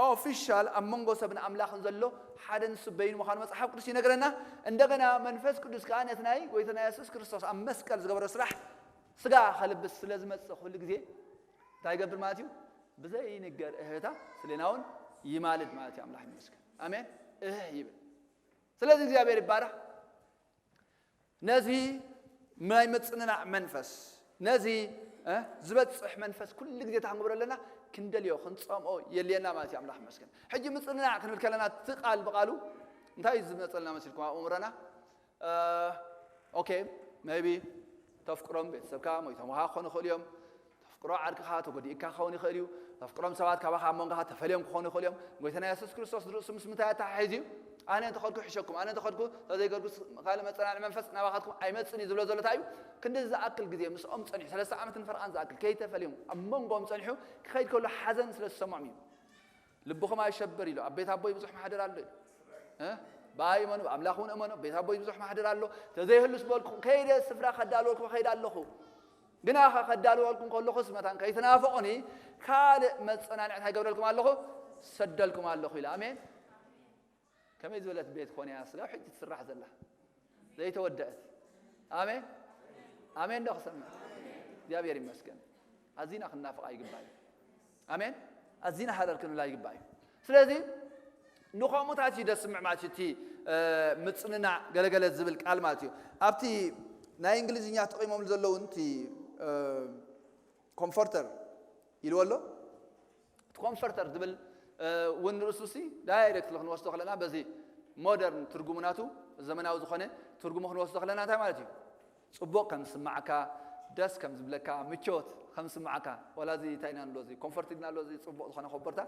ኦፊሻል ኣብ መንጎ ሰብን ኣምላኽን ዘሎ ሓደ ንሱ በይኑ ምዃኑ መጽሓፍ ቅዱስ ይነግረና። እንደገና መንፈስ ቅዱስ ከኣ ነቲ ናይ ጎይታና የሱስ ክርስቶስ ኣብ መስቀል ዝገበሮ ስራሕ ስጋ ከልብስ ስለ ዝመጽእ ኩሉ ግዜ እንታይ ይገብር ማለት እዩ? ብዘይንገር እህታ ስሌና እውን ይማልድ ማለት እዩ። ኣምላኽ ይመስገን። ኣሜን። እህ ይብል። ስለዚ እግዚኣብሔር ይባረኽ። ነዚ ናይ ምጽንናዕ መንፈስ፣ ነዚ፣ እ፣ ዝበጽሕ መንፈስ ኩሉ ግዜ እንታይ ክንገብሮ ኣለና? ክንደልዮ፣ ክንጸምኦ የድልየና ማለት እዩ። ኣምላኽ ይመስገን። ሕጂ ምጽንናዕ ክንብል ከለና እቲ ቃል ብቓሉ እንታይ እዩ ዝመጸልና መሲልኩም ኣብ ኣእምሮና? እ፣ ኦኬ፣ ሜይቢ ተፍቅሮም ቤተሰብካ፣ ሞይቶምኻ ክኾኑ ይኽእሉ እዮም። ቅሩብ ዓርክኻ ተጎዲእካ ክኸውን ይኽእል እዩ። ኣፍቅሮም ሰባት ካባኻ ኣብ መንጎኻ ተፈልዮም ክኾኑ ይኽእሉ እዮም። ጎይታና የሱስ ክርስቶስ ርእሱ ምስ ምንታይ ኣተሓሒዙ እዩ? ኣነ እንተኸድኩ ይሕሸኩም፣ ኣነ እንተኸድኩ፣ እንተዘይከድኩ ካልእ መጸናንዒ መንፈስ ናባኻትኩም ኣይመጽእን እዩ ዝብሎ ዘሎ እንታይ እዩ? ክንዲ ዝኣክል ግዜ ምስኦም ጸኒሑ፣ ሰለስተ ዓመትን ፈርቓን ዝኣክል ከይተፈልዮም ኣብ መንጎኦም ጸኒሑ ክኸይድ ከሎ ሓዘን ስለ ዝሰምዖም እዩ። ልብኹም ኣይሸበር ኢሉ፣ ኣብ ቤት ኣቦይ ብዙሕ ማሕደር ኣሎ ኢሉ። እ? ብኣይ እመኑ፣ ብኣምላኽ እውን እመኑ፣ ኣብ ቤት ኣቦይ ብዙሕ ማሕደር ኣሎ። ተዘይህሉስ በልኩኹም፣ ከይደ ስፍራ ከዳልወልኩም ከይደ ኣለኹ። ግና ኸ ከዳልወልኩም ከለኹስ መታን ከይትናፍቑኒ፣ ካልእ መጸናንዒ እንታይ ገብረልኩም ኣለኹ? ሰደልኩም ኣለኹ ኢሉ። ኣሜን። ከመይ ዝበለት ቤት ኮን እያ ስጋብ ሕጂ ትስራሕ ዘላ? ዘይተወደአት። ኣሜን። ኣሜን ዶ ክሰምዕ? እግዚኣብሔር ይመስገን። ኣዚና ክንናፍቓ ይግባእ እዩ። ኣሜን። ኣዚና ሃረር ክንብላ ይግባእ እዩ። ስለዚ ንኸምኡታት እዩ ደስምዕ ማለት እዩ። እቲ፣ እ፣ ምጽንናዕ ገለገለ ዝብል ቃል ማለት እዩ። ኣብቲ ናይ እንግሊዝኛ ተጠቒሞም ዘለዉ እቲ፣ እ፣ ኮምፎርተር ኢልዎ ኣሎ። እቲ ኮምፎርተር ዝብል፣ እ፣ እውን ርእሱ ሲ ዳይሬክት ክንወስዶ ከለና በዚ ሞደርን ትርጉሙ ናቱ ዘመናዊ ዝኾነ ትርጉሙ ክንወስዶ ከለና እንታይ ማለት እዩ? ጽቡቕ ከም ዝስማዓካ፣ ደስ ከም ዝብለካ፣ ምቾት ከም ዝስማዓካ። ዋላ እዚ እንታይ ኢና ንብሎ እዚ ኮምፎርት ኢልና ንብሎ እዚ ጽቡቕ ዝኾነ ኮቦርታ፣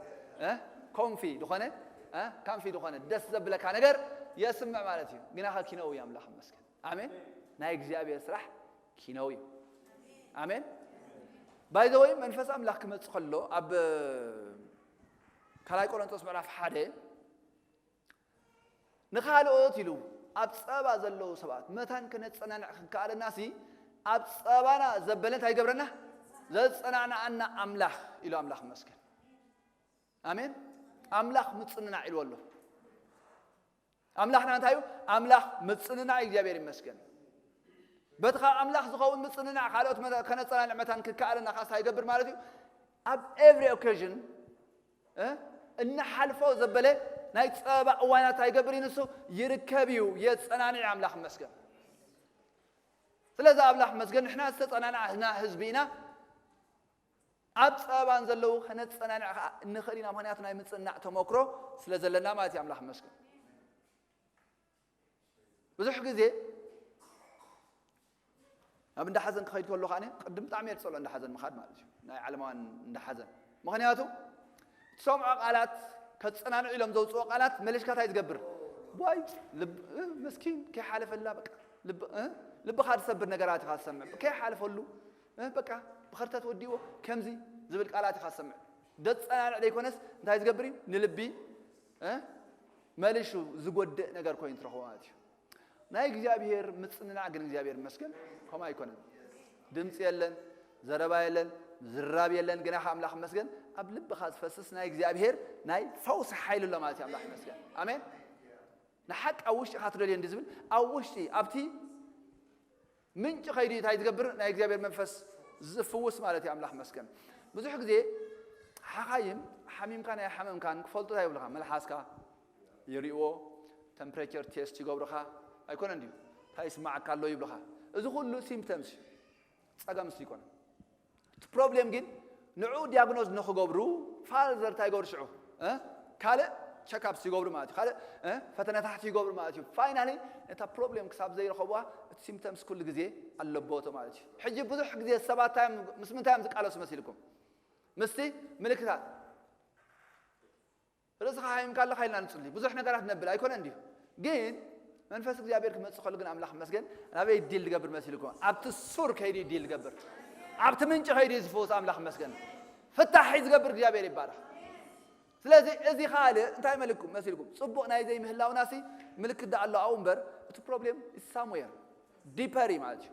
እ? ኮንፊ ዝኾነ፣ እ? ካንፊ ዝኾነ ደስ ዘብለካ ነገር የስምዕ ማለት እዩ። ግና ኸ ኪነዊ ኣምላኽ ይመስገን። ኣሜን። ናይ እግዚኣብሔር ስራሕ ኪነዊ እዩ። ኣሜን። ባይ ዘ ወይ መንፈስ ኣምላኽ ክመጽእ ከሎ ኣብ ካልኣይ ቆሮንቶስ ምዕራፍ ሓደ ንኻልኦት ኢሉ ኣብ ጸባ ዘለዉ ሰባት መታን ክነጸናንዕ ክንከኣለናሲ ኣብ ጸባና ዘበለ እንታይ ይገብረና? ዘጸናንዓና ኣምላኽ ኢሉ ኣምላኽ ይመስገን። ኣሜን። ኣምላኽ ምጽንናዕ ኢልዎ ኣሎ። ኣምላኽና እንታይ እዩ? ኣምላኽ ምጽንናዕ እዩ። እግዚኣብሔር ይመስገን። በቲ ካብ ኣምላኽ ዝኸውን ምጽንናዕ ካልኦት መተ-፣ ከነጸናንዕ መታን ክከኣለና ካስ እንታይ ይገብር ማለት እዩ? ኣብ ኤቭሪ ኦኬዥን እ? እንሓልፎ ዘበለ ናይ ጸባ እዋናት ኣይገብር እዩ ንሱ ይርከብ እዩ፣ የጸናንዕ ኣምላኽ መስገን። ስለዚ ኣምላኽ መስገን ንሕና ዝተጸናናዕና ህዝቢ ኢና። ኣብ ጸባን ዘለዉ ከነጸናንዕ ከኣ እንኽእል ኢና፣ ምኽንያቱ ናይ ምጽናዕ ተመክሮ ስለ ዘለና ማለት እዩ። ኣምላኽ መስገን። ብዙሕ ግዜ ኣብ እንዳ ሓዘን ክኸይድ ከሎ ከኣ ቅድም ብጣዕሚ እየ ዝጸልኦ እንዳ ሓዘን ምኻድ ማለት እዩ። ናይ ዓለማውያን እንዳ ሓዘን። ምኽንያቱ ትሰምዖ ቃላት ከጸናንዑ ኢሎም ዘውጽኦ ቃላት መሊስካ እንታይ ዝገብር? ዋይ ልብ-፣ እ፣ መስኪን ከይሓለፈላ በቃ ልብ-፣ እ፣ ልብኻ ዝሰብር ነገራት ኢኻ ትሰምዕ። ከይሓለፈሉ፣ እ፣ በቃ ብኸርተት ወዲዎ ከምዚ ዝብል ቃላት ኢኻ ትሰምዕ። ደጸናንዕ ዘይኮነስ እንታይ ዝገብር እዩ? ንልቢ፣ እ፣ መሊሱ ዝጎድእ ነገር ኮይኑ ትረኽቦ ማለት እዩ። ናይ እግዚኣብሔር ምጽንናዕ ግን እግዚኣብሔር ይመስገን ከምኡ ኣይኮነን። ድምጺ የለን፣ ዘረባ የለን፣ ዝራብ የለን፣ ግና ከኣ ኣምላኽ ይመስገን ኣብ ልብኻ ዝፈስስ ናይ እግዚኣብሔር ናይ ፈውሲ ሓይሊ ኣሎ ማለት እዩ። ኣምላኽ ይመስገን። ኣሜን። ንሓቂ ኣብ ውሽጢ ኢኻ ትደልዮ እንዲ ዝብል ኣብ ውሽጢ ኣብቲ ምንጪ ከይዱ እንታይ ዝገብር ናይ እግዚኣብሔር መንፈስ ዝፍውስ ማለት እዩ። ኣምላኽ ይመስገን። ብዙሕ ግዜ ሓኻይም ሓሚምካን ኣይሓመምካን ክፈልጡ እንታይ ይብሉኻ? መልሓስካ ይሪእዎ፣ ተምፕሬቸር ቴስት ይገብሩኻ፣ ኣይኮነን ድዩ? እንታይ ይስማዓካ ኣሎ ይብሉኻ። እዚ ኩሉ ሲምፕተምስ እዩ፣ ጸገምስ ይኮነ። እቲ ፕሮብሌም ግን ንዑ ዲያግኖዝ ንኽገብሩ ፋርዘር እንታይ ይገብሩ ሽዑ? እ? ካልእ ቸክኣፕስ ይገብሩ ማለት እዩ። ካልእ፣ እ፣ ፈተነታሕቲ ይገብሩ ማለት እዩ። ፋይናሊ ነታ ፕሮብሌም ክሳብ ዘይረኸብዋ እቲ ሲምፕተምስ ኩሉ ግዜ ኣለቦቶ ማለት እዩ። ሕጂ ብዙሕ ግዜ ሰባት እንታይ እዮም፣ ምስ ምንታይ እዮም ዝቃለሱ መሲልኩም? ምስቲ ምልክታት። ርእስኻ ሓሚምካ ኣለኻ ኢልና ንጽሊ። ብዙሕ ነገራት ነብል ኣይኮነን ድዩ? ግን መንፈስ እግዚኣብሔር ክመጽእ ከሎ ግን ኣምላኽ ይመስገን ናበይ ዲል ዝገብር መሲልኩም? ኣብቲ ሱር ከይዱ ዲል ዝገብር። ኣብቲ ምንጪ ከይዱ ዝፍውስ ኣምላኽ ይመስገን። ፍታሕ ዝገብር እግዚኣብሔር ይባረኽ። ስለዚ እዚ ካልእ እንታይ መልኩም መሲልኩም? ጽቡቕ ናይ ዘይምህላውናሲ ምልክት ደኣ ኣሎ ኣብኡ እምበር እቲ ፕሮብሌም is somewhere deeper እዩ ማለት እዩ።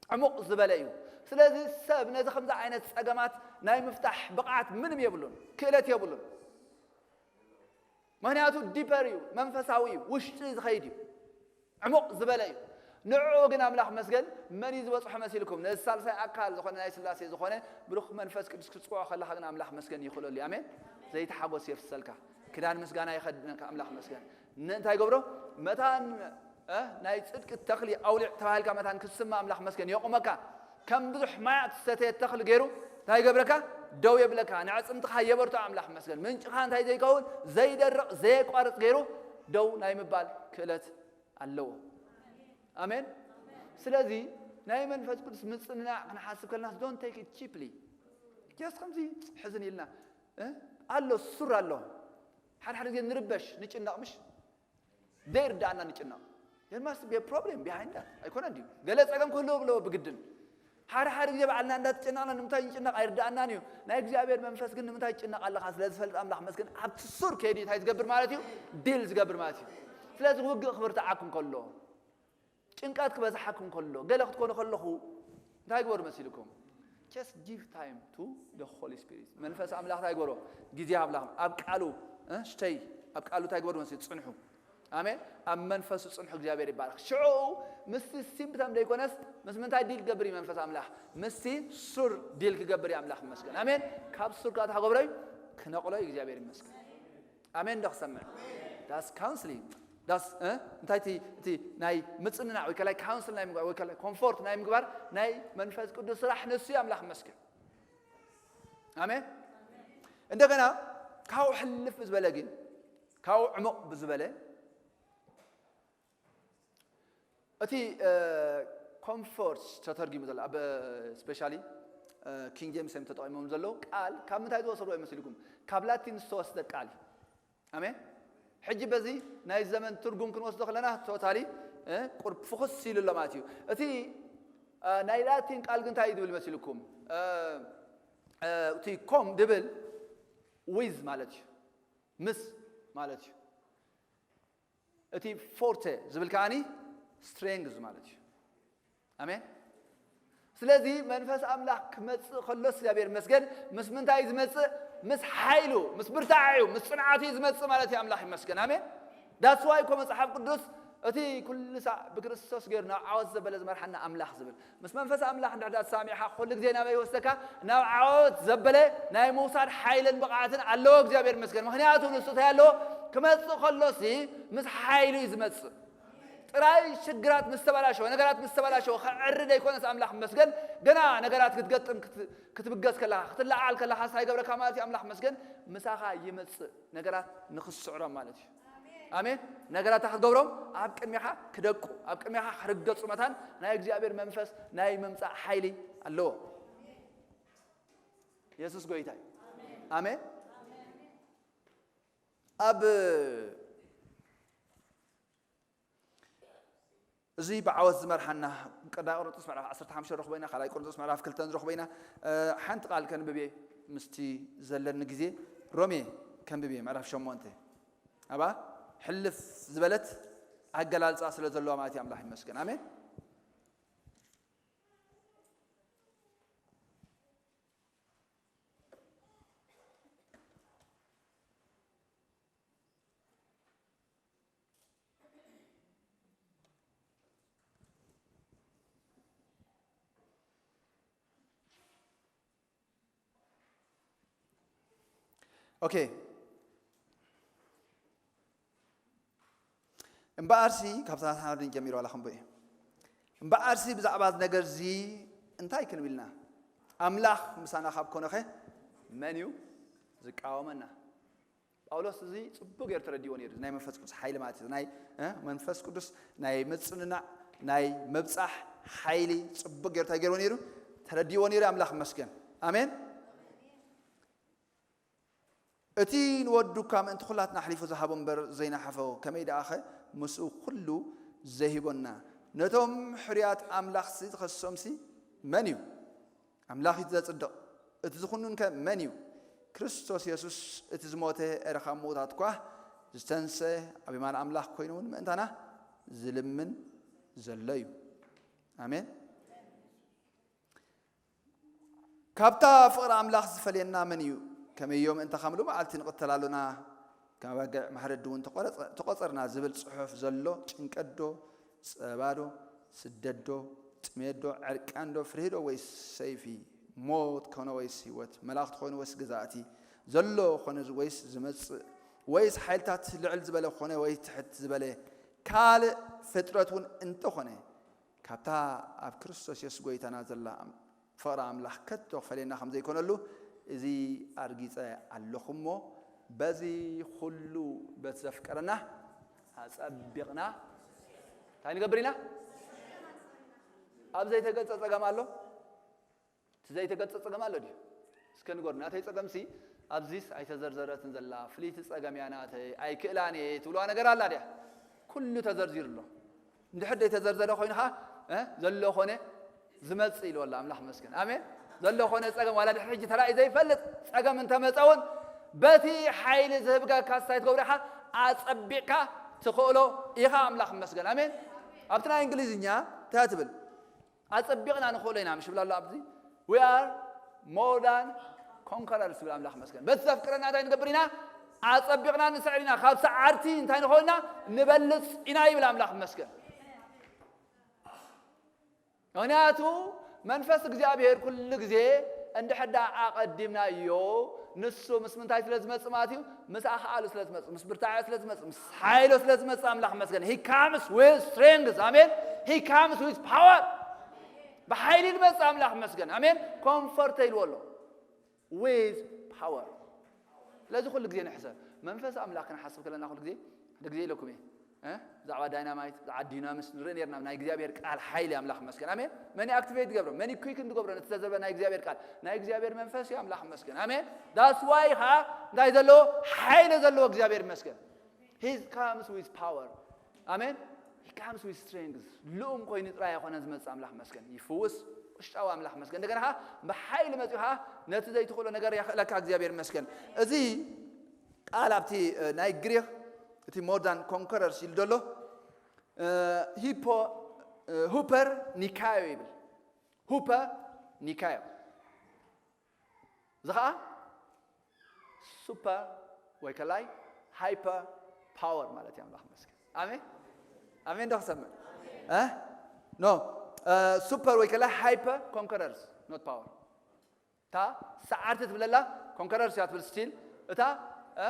ዕሙቕ ዝበለ እዩ። ስለዚ ሰብ ነዚ ከምዚ ዓይነት ጸገማት ናይ ምፍታሕ ብቕዓት ምንም የብሉን፣ ክእለት የብሉን። ምኽንያቱ ዲፐር እዩ፣ መንፈሳዊ እዩ፣ ውሽጢ ዝኸይድ እዩ፣ ዕሙቕ ዝበለ እዩ። ንዕኡ ግን ኣምላኽ መስገን መን እዩ ዝበጽሖ መሲልኩም? ነዚ ሳልሳይ ኣካል ዝኾነ ናይ ስላሴ ዝኾነ ብሩኽ መንፈስ ቅዱስ ክትጽውዖ ከለኻ ግን ኣምላኽ መስገን ይኽእለሉ እዩ። ኣሜን። ዘይተሓጎስ የፍሰልካ። ክዳን ምስጋና ይኸድነካ ኣምላኽ መስገን። ን-፣ እንታይ ይገብሮ? መታን፣ እ፣ ናይ ጽድቂ ተኽሊ ኣውሊዕ ተባሂልካ መታን ክትስማ ኣምላኽ መስገን የቑመካ። ከም ብዙሕ ማያት ዝሰተየ ተኽሊ ገይሩ እንታይ ይገብረካ? ደው የብለካ። ንዕጽምትኻ የበርቶ ኣምላኽ መስገን። ምንጭኻ እንታይ ዘይከውን? ዘይደርቕ፣ ዘየቋርጽ ገይሩ ደው ናይ ምባል ክእለት ኣለዎ። ኣሜን። ስለዚ ናይ መንፈስ ቅዱስ ምጽንናዕ ክንሓስብ ከለና don't take it cheaply። ጀስት ከምዚ ሕዝን ኢልና፣ እ? ኣሎ፣ ሱር ኣሎ። ሓደ ሓደ ግዜ ንርበሽ፣ ንጭነቕ፣ ምሽ ዘይርዳእና ንጭነቕ። There must be a problem behind that. ኣይኮነን ድዩ? ገለ ጸገም ክህልዎ ኣለዎ ብግድን። ሓደ ሓደ ግዜ ባዕልና እንዳተጨነቕና ንምንታይ ንጭነቕ ኣይርዳእናን እዩ። ናይ እግዚኣብሔር መንፈስ ግን ንምንታይ ትጭነቕ ኣለኻ ስለ ዝፈልጥ ኣምላኽ መስገን ኣብቲ ሱር ከይዱ እንታይ ዝገብር ማለት እዩ? ዲል ዝገብር ማለት እዩ። ስለዚ ውግእ ክብርትዓኩም ከሎ፣ ጭንቀት ክበዝሓኩም ከሎ፣ ገለ ክትኮኑ ከለኹ እንታይ ግበሩ መሲልኩም? Just give time to the Holy Spirit. መንፈስ ኣምላኽ እንታይ ግበሮ? ግዜ ኣምላኽ ኣብ ቃሉ፣ እ፣ stay፣ ኣብ ቃሉ እንታይ ግበሩ መሲል? ጽንሑ። ኣሜን። ኣብ መንፈሱ ጽንሑ፣ እግዚኣብሔር ይባረኽ። ሽዑ ምስቲ ሲምፕተም ዘይኮነስ ምስ ምንታይ ዲል ክገብር እዩ መንፈስ ኣምላኽ? ምስቲ ሱር ዲል ክገብር እዩ ኣምላኽ ይመስገን። ኣሜን። ካብ ሱር ከኣ ተሓገብረዩ ክነቕሎ እዩ እግዚኣብሔር ይመስገን። ኣሜን ዶ ክሰምዕ? ዳስ ካውንስሊንግ። ዳስ፣ እ? እንታይ እቲ፣ እቲ ናይ ምጽንናዕ ወይ ከላይ ካውንስል ናይ ምግባር ወይ ከላይ ኮምፎርት ናይ ምግባር ናይ መንፈስ ቅዱስ ስራሕ ንሱ እዩ ኣምላኽ ይመስገን። ኣሜን። እንደገና ካብኡ ሕልፍ ዝበለ ግን ካብኡ ዕሙቕ ብዝበለ እቲ፣ እ፣ ኮምፎርት ተተርጊሙ ዘሎ ኣብ ስፔሻሊ፣ እ፣ ኪንግ ጄምስ እዮም ተጠቒሞም ዘለዉ ቃል ካብ ምንታይ ዝወሰድዎ ይመስልኩም? ካብ ላቲን ዝተወስደ ቃል እዩ። ኣሜን። ሕጂ በዚ ናይ ዘመን ትርጉም ክንወስዶ ከለና ቶታሊ፣ እ፣ ቁር ፍኹስ ኢሉ ኣሎ ማለት እዩ። እቲ፣ እ፣ ናይ ላቲን ቃል ግን እንታይ እዩ ዝብል መሲልኩም? እ፣ እ፣ እቲ ኮም ድብል ዊዝ ማለት እዩ፣ ምስ ማለት እዩ። እቲ ፎርቴ ዝብል ከኣኒ ስትሬንግዝ ማለት እዩ። ኣሜን። ስለዚ መንፈስ ኣምላኽ ክመጽእ ከሎስ እግዚኣብሔር ይመስገን ምስ ምንታይ እዩ ዝመጽእ? ምስ ሓይሉ፣ ምስ ብርታዐዩ፣ ምስ ጽንዓቱ እዩ ዝመጽእ ማለት እዩ። ኣምላኽ ይመስገን። ኣሜን። ዳትስ ዋይ እኮ መጽሓፍ ቅዱስ እቲ ኩሉ ሳዕ ብክርስቶስ ገይሩ ናብ ዓወት ዘበለ ዝመርሓና ኣምላኽ ዝብል ምስ መንፈስ ኣምላኽ እንድሕር ዳኣ ተሰማሚዕኻ ኩሉ ግዜ ናበይ ይወስደካ? ናብ ዓወት ዘበለ ናይ ምውሳድ ሓይልን ብቕዓትን ኣለዎ። እግዚኣብሔር ይመስገን። ምኽንያቱ ንሱ እንታይ ኣለዎ? ክመጽእ ከሎሲ ምስ ሓይሉ እዩ ዝመጽእ። ጥራይ ሽግራት ምስ ተበላሸወ፣ ነገራት ምስ ተበላሸወ ከዕሪ ዘይኮነስ ኣምላኽ ይመስገን፣ ገና ነገራት ክትገጥም፣ ክት-፣ ክትብገስ ከለኻ፣ ክትለዓል ከለኻ እንታይ ይገብረካ ማለት እዩ? ኣምላኽ ይመስገን ምሳኻ ይመጽእ፣ ነገራት ንኽስዕሮም ማለት እዩ። ኣሜን። ነገራት ክትገብሮም ኣብ ቅድሜኻ ክደቁ፣ ኣብ ቅድሜኻ ክርገጹ መታን ናይ እግዚኣብሔር መንፈስ ናይ ምምጻእ ሓይሊ ኣለዎ። የሱስ ጎይታ እዩ። ኣሜን። ኣብ እዚ ብዓወት ዝመርሓና ቀዳማይ ቆሮንቶስ ምዕራፍ ዓሰርተ ሓሙሽተ ንረኽቦ ኢና፣ ካልኣይ ቆሮንቶስ ምዕራፍ ክልተ ንረኽቦ ኢና። እ፣ ሓንቲ ቃል ከንብብ እየ ምስቲ ዘለኒ ግዜ። ሮሜ ከንብብ እየ፣ ምዕራፍ ሸሞንተ። ኣብኣ ሕልፍ ዝበለት ኣገላልጻ ስለ ዘለዋ ማለት እዩ። ኣምላኽ ይመስገን። ኣሜን። ኦኬ። እምበኣርሲ፣ ካብታ ሓደን ጀሚሩ ዋላ ክንብብ እየ። እምበኣርሲ ብዛዕባ እዚ ነገር እዚ እንታይ ክንብል ኢና? ኣምላኽ ምሳና ካብ ኮነኸ መን እዩ ዝቃወመና? ጳውሎስ እዚ ጽቡቕ ገይሩ ተረዲእዎ ነይሩ። ናይ መንፈስ ቅዱስ ሓይሊ ማለት እዩ። ናይ፣ እ፣ መንፈስ ቅዱስ ናይ ምጽንናዕ፣ ናይ ምብጻሕ ሓይሊ ጽቡቕ ገይሩ እንታይ ገይርዎ ነይሩ? ተረዲእዎ ነይሩ። ኣምላኽ ይመስገን። ኣሜን። እቲ ንወዱ እኳ ምእንቲ ኩላትና ኣሕሊፉ ዝሃቦ እምበር ዘይነሓፎ፣ ከመይ ደኣኸ ምስኡ ኩሉ ዘይህቦና? ነቶም ሕሩያት ኣምላኽሲ ዝኸሶምሲ መን እዩ? ኣምላኽ እዩ ዘጽድቕ። እቲ ዝኹንንከ መን እዩ? ክርስቶስ የሱስ እቲ ዝሞተ፣ ኤረ ካብ ምዉታት እኳ ዝተንስአ፣ ኣብ የማን ኣምላኽ ኮይኑ እውን ምእንታና ዝልምን ዘሎ እዩ። ኣሜን። ካብታ ፍቕሪ ኣምላኽ ዝፈልየና መን እዩ? ከመዮ ምእንተ ከም ሎመዓልቲ ንቕተል ኣሎና፣ ከም ኣባግዕ ማሕረዲ እውን ተቖረጸ-፣ ተቖጸርና ዝብል ጽሑፍ ዘሎ ጭንቀት ዶ፣ ጸባ ዶ፣ ስደት ዶ፣ ጥሜት ዶ፣ ዕርቃን ዶ፣ ፍርሂ ዶ ወይስ ሰይፊ? ሞት ኮነ ወይስ ህይወት? መላእኽቲ ኮነ ወይስ ገዛእቲ? ዘሎ ኮነ ወይስ ዝመጽእ? ወይስ ሓይልታት ልዕል ዝበለ ኮነ ወይ ትሕት ዝበለ ካልእ ፍጥረት እውን እንተኾነ፣ ካብታ ኣብ ክርስቶስ የሱስ ጐይታና ዘላ ኣም-፣ ፍቕሪ ኣምላኽ ከቶ ክፈልየና ከም ዘይኮነሉ፣ እዚ ኣርጊጸ ኣለኹ እሞ፣ በዚ ኹሉ በቲ ዘፍቀረና ኣጸቢቕና እንታይ ንገብር ኢና? ኣብ ዘይተገልጸ ጸገም ኣሎ? እቲ ዘይተገልጸ ጸገም ኣሎ ድዩ? እስከ ንገሩ፣ ናተይ ጸገምሲ ኣብዚስ ኣይተዘርዘረትን ዘላ፣ ፍልይቲ ጸገም እያ ናተይ፣ ኣይክእላን እየ ትብልዋ ነገር ኣላ ድያ? ኩሉ ተዘርዚሩ ኣሎ። እንድሕር ዘይተዘርዘረ ኮይኑ ኸዓ፣ እ፣ ዘሎ ኾነ ዝመጽእ ኢሉ ኣሎ ኣምላኽ መስገን። ኣሜን። ዘሎ ኾነ ጸገም ዋላ ድሕሪ ሕጂ ተራእዩ ዘይፈልጥ ጸገም እንተመጸ እውን በቲ ሓይሊ ዝህብካ ካስታይ ትገብሮ ኢኻ፣ ኣጸቢቕካ ትኽእሎ ኢኻ። ኣምላኽ መስገን። ኣሜን። ኣብቲ ናይ እንግሊዝኛ እንታይ ትብል? ኣጸቢቕና ንኽእሎ ኢና ምሽ ብላ ኣሎ ኣብዚ። We are more than conquerors ይብል ኣምላኽ መስገን። በቲ ዘፍቅረና እንታይ ንገብር ኢና? ኣጸቢቕና ንስዕር ኢና። ካብ ሰዓርቲ እንታይ ንኸውን ኢና? ንበልጽ ኢና ይብል ኣምላኽ መስገን። ምኽንያቱ መንፈስ እግዚኣብሔር ኩሉ ግዜ እንድሕር ደኣ ኣቐዲምናዮ፣ ንሱ ምስ ምንታይ ስለ ዝመጽእ ማለት እዩ? ምስ ኣኽኣሉ ስለ ዝመጽእ፣ ምስ ብርታዐ ስለ ዝመጽእ፣ ምስ ሓይሎ ስለ ዝመጽእ ኣምላኽ መስገን። He comes with strength። ኣሜን። He comes with power። ብሓይሊ ዝመጽእ ኣምላኽ መስገን። ኣሜን። ኮምፎርት ኢልዎ ኣሎ። With power። ስለዚ ኩሉ ግዜ ንሕሰብ። መንፈስ ኣምላኽ ክንሓስብ ከለና ኩሉ ግዜ፣ ሓደ ግዜ ኢለኩም እየ። እ? ብዛዕባ ዳይናማይት፣ ብዛዕባ ዲናሚስ ንርኢ ነርና። ናይ እግዚኣብሔር ቃል ሓይሊ ኣምላኽ መስገን። ኣሜን። መን ኣክቲቬት ገብሮ? መን ኩክ እንድገብሮ? ነቲ ዝተዘርበ ናይ እግዚኣብሔር ቃል። ናይ እግዚኣብሔር መንፈስ እዩ ኣምላኽ መስገን። ኣሜን። That's why ኻ እንታይ ዘለዎ? ሓይሊ ዘለዎ እግዚኣብሔር መስገን። He comes with power። ኣሜን። He comes with strength። ልኡም ኮይኑ ጥራይ ኣይኮነን ዝመጽእ ኣምላኽ መስገን። ይፍውስ ውሽጣዊ ኣምላኽ መስገን። እንደገና ኸዓ ብሓይሊ መጺኡ ኸዓ ነቲ ዘይትኽእሎ ነገር የኽእለካ እግዚኣብሔር መስገን። እዚ ቃል ኣብቲ፣ እ፣ ናይ ግሪኽ እቲ more than conquerors ኢሉ ዘሎ፣ እ፣ ሂፖ፣ እ፣ ሁፐር ኒካዮ ይብል። ሁፐ ኒካዮ። እዚ ኸዓ ሱፐር ወይ ከላይ ሃይፐር ፓወር ማለት እዩ። ኣምላኽ መስገን። ኣሜን። ኣሜን ዶ ክሰምዕ? እ? ኖ። እ፣ ሱፐር ወይ ከላይ ሃይፐር ኮንከረርስ ኖት ፓወር። እታ ሰዓርቲ ትብለላ ኮንከረርስ እያ ትብል ስቲል። እታ፣ እ፣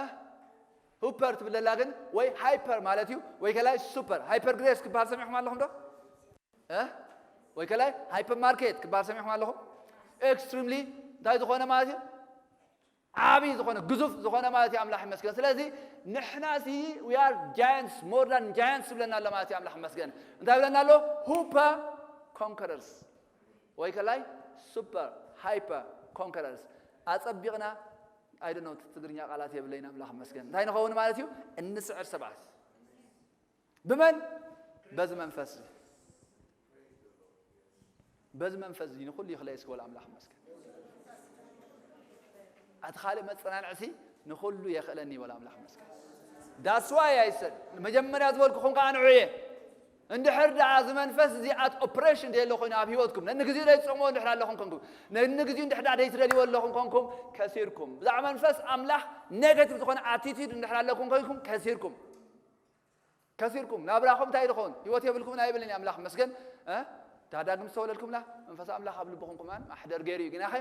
ሁፐር ትብለላ ግን ወይ ሃይፐር ማለት እዩ ወይ ከላይ ሱፐር። ሃይፐር ግሬስ ክበሃል ሰሚዕኹም ኣለኹም ዶ? እ? ወይ ከላይ ሃይፐር ማርኬት ክበሃል ሰሚዕኹም ኣለኹም? ኤክስትሪምሊ እንታይ ዝኾነ ማለት እዩ? ዓብዪ ዝኾነ፣ ግዙፍ ዝኾነ ማለት እዩ። ኣምላኽ ይመስገን። ስለዚ ንሕና ሲ we are giants, more than giants ይብለና ኣሎ ማለት እዩ። ኣምላኽ ይመስገን። እንታይ ይብለና ኣሎ? ሁፐ ኮንከረርስ ወይ ከላይ ሱፐር ሃይፐር ኮንከረርስ። ኣጸቢቕና፣ I don't know፣ ትግርኛ ቃላት የብለይን። ኣምላኽ ይመስገን። እንታይ ንኸውን ማለት እዩ? እንስዕር ሰባት። ብመን? በዚ መንፈስ እዚ። በዚ መንፈስ እዚ ንኹሉ ይኽለይ እስኪ በሉ ኣምላኽ ይመስገን። ኣቲ ካልእ መጸናንዕሲ ንኹሉ የኽእለኒ በሉ ኣምላኽ ይመስገን። That's why I said፣ መጀመርያ ዝበልኩኹም ከዓ ንዑ እየ። እንድሕር ደኣ እዚ መንፈስ እዚ ኣት ኦፕሬሽን ደየሎ ኮይኑ ኣብ ህይወትኩም፣ ነንግዜኡ ደይትጸምዎ እንድሕር ኣለኹም ኮንኩም፣ ነንግዜኡ እንድሕር ደኣ ደይትደልይዎ ኣለኹም ኮንኩም፣ ከሲርኩም። ብዛዕባ መንፈስ ኣምላኽ ኔጋቲቭ ዝኾነ ኣቲቲዩድ እንድሕር ኣለኩም ኮንኩም፣ ከሲርኩም። ከሲርኩም። ናብራኹም እንታይ ይኸውን? ህይወት የብልኩምን ኣይብልን እየ፣ ኣምላኽ ይመስገን። እ? ዳ ዳግም ዝተወለድኩምላ መንፈስ ኣምላኽ ኣብ ልብኹም ከማን ማሕደር ገይሩ እዩ። ግናኸ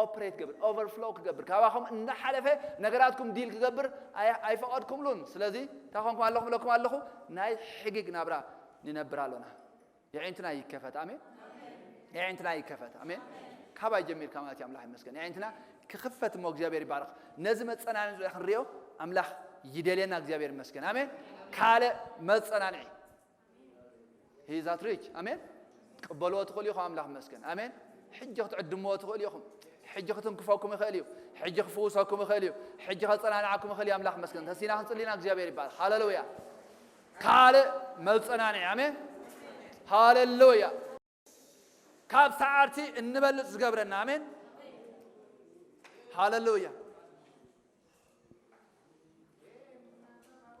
ኦፕሬት ክገብር፣ ኦቨርፍሎው ክገብር፣ ካባኹም እናሓለፈ ነገራትኩም ዲል ክገብር ኣይ-፣ ኣይፈቐድኩምሉን። ስለዚ እንታይ ኮንኩም ኣለኹም? እብለኩም ኣለኹ፣ ናይ ሕጊግ ናብራ ንነብር ኣሎና። የዒንትና ይከፈት። ኣሜን። የዒንትና ይከፈት። ኣሜን። ካባይ ጀሚርካ ማለት እዩ። ኣምላኽ ይመስገን። የዒንትና ክኽፈት እሞ እግዚኣብሔር ይባረኽ። ነዚ መጸናንዒ ዙሪያ ክንሪኦ ኣምላኽ ይደልየና። እግዚኣብሔር ይመስገን። ኣሜን። ካልእ መጸናንዒ። He is at reach። ኣሜን። ትቅበልዎ ትኽእሉ ኢኹም። ኣምላኽ ይመስገን። ኣሜን። ሕጂ ክትዕድምዎ ትኽእሉ ኢኹም። ሕጂ ክትንክፈኩም ይኽእል እዩ። ሕጂ ክፍውሰኩም ይኽእል እዩ። ሕጂ ከጸናንዓኩም ይኽእል እዩ። ኣምላኽ ይመስገን። ተሲና ክንጽሊና እግዚኣብሔር ይባረኽ። ሃሌሉያ። ካልእ መጸናንዒ። ኣሜን። ሃሌሉያ። ካብ ሰዓርቲ እንበልጽ ዝገብረና። ኣሜን። ሃሌሉያ።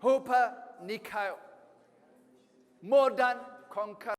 ሁፐ ኒካዮ፣ more than conquer።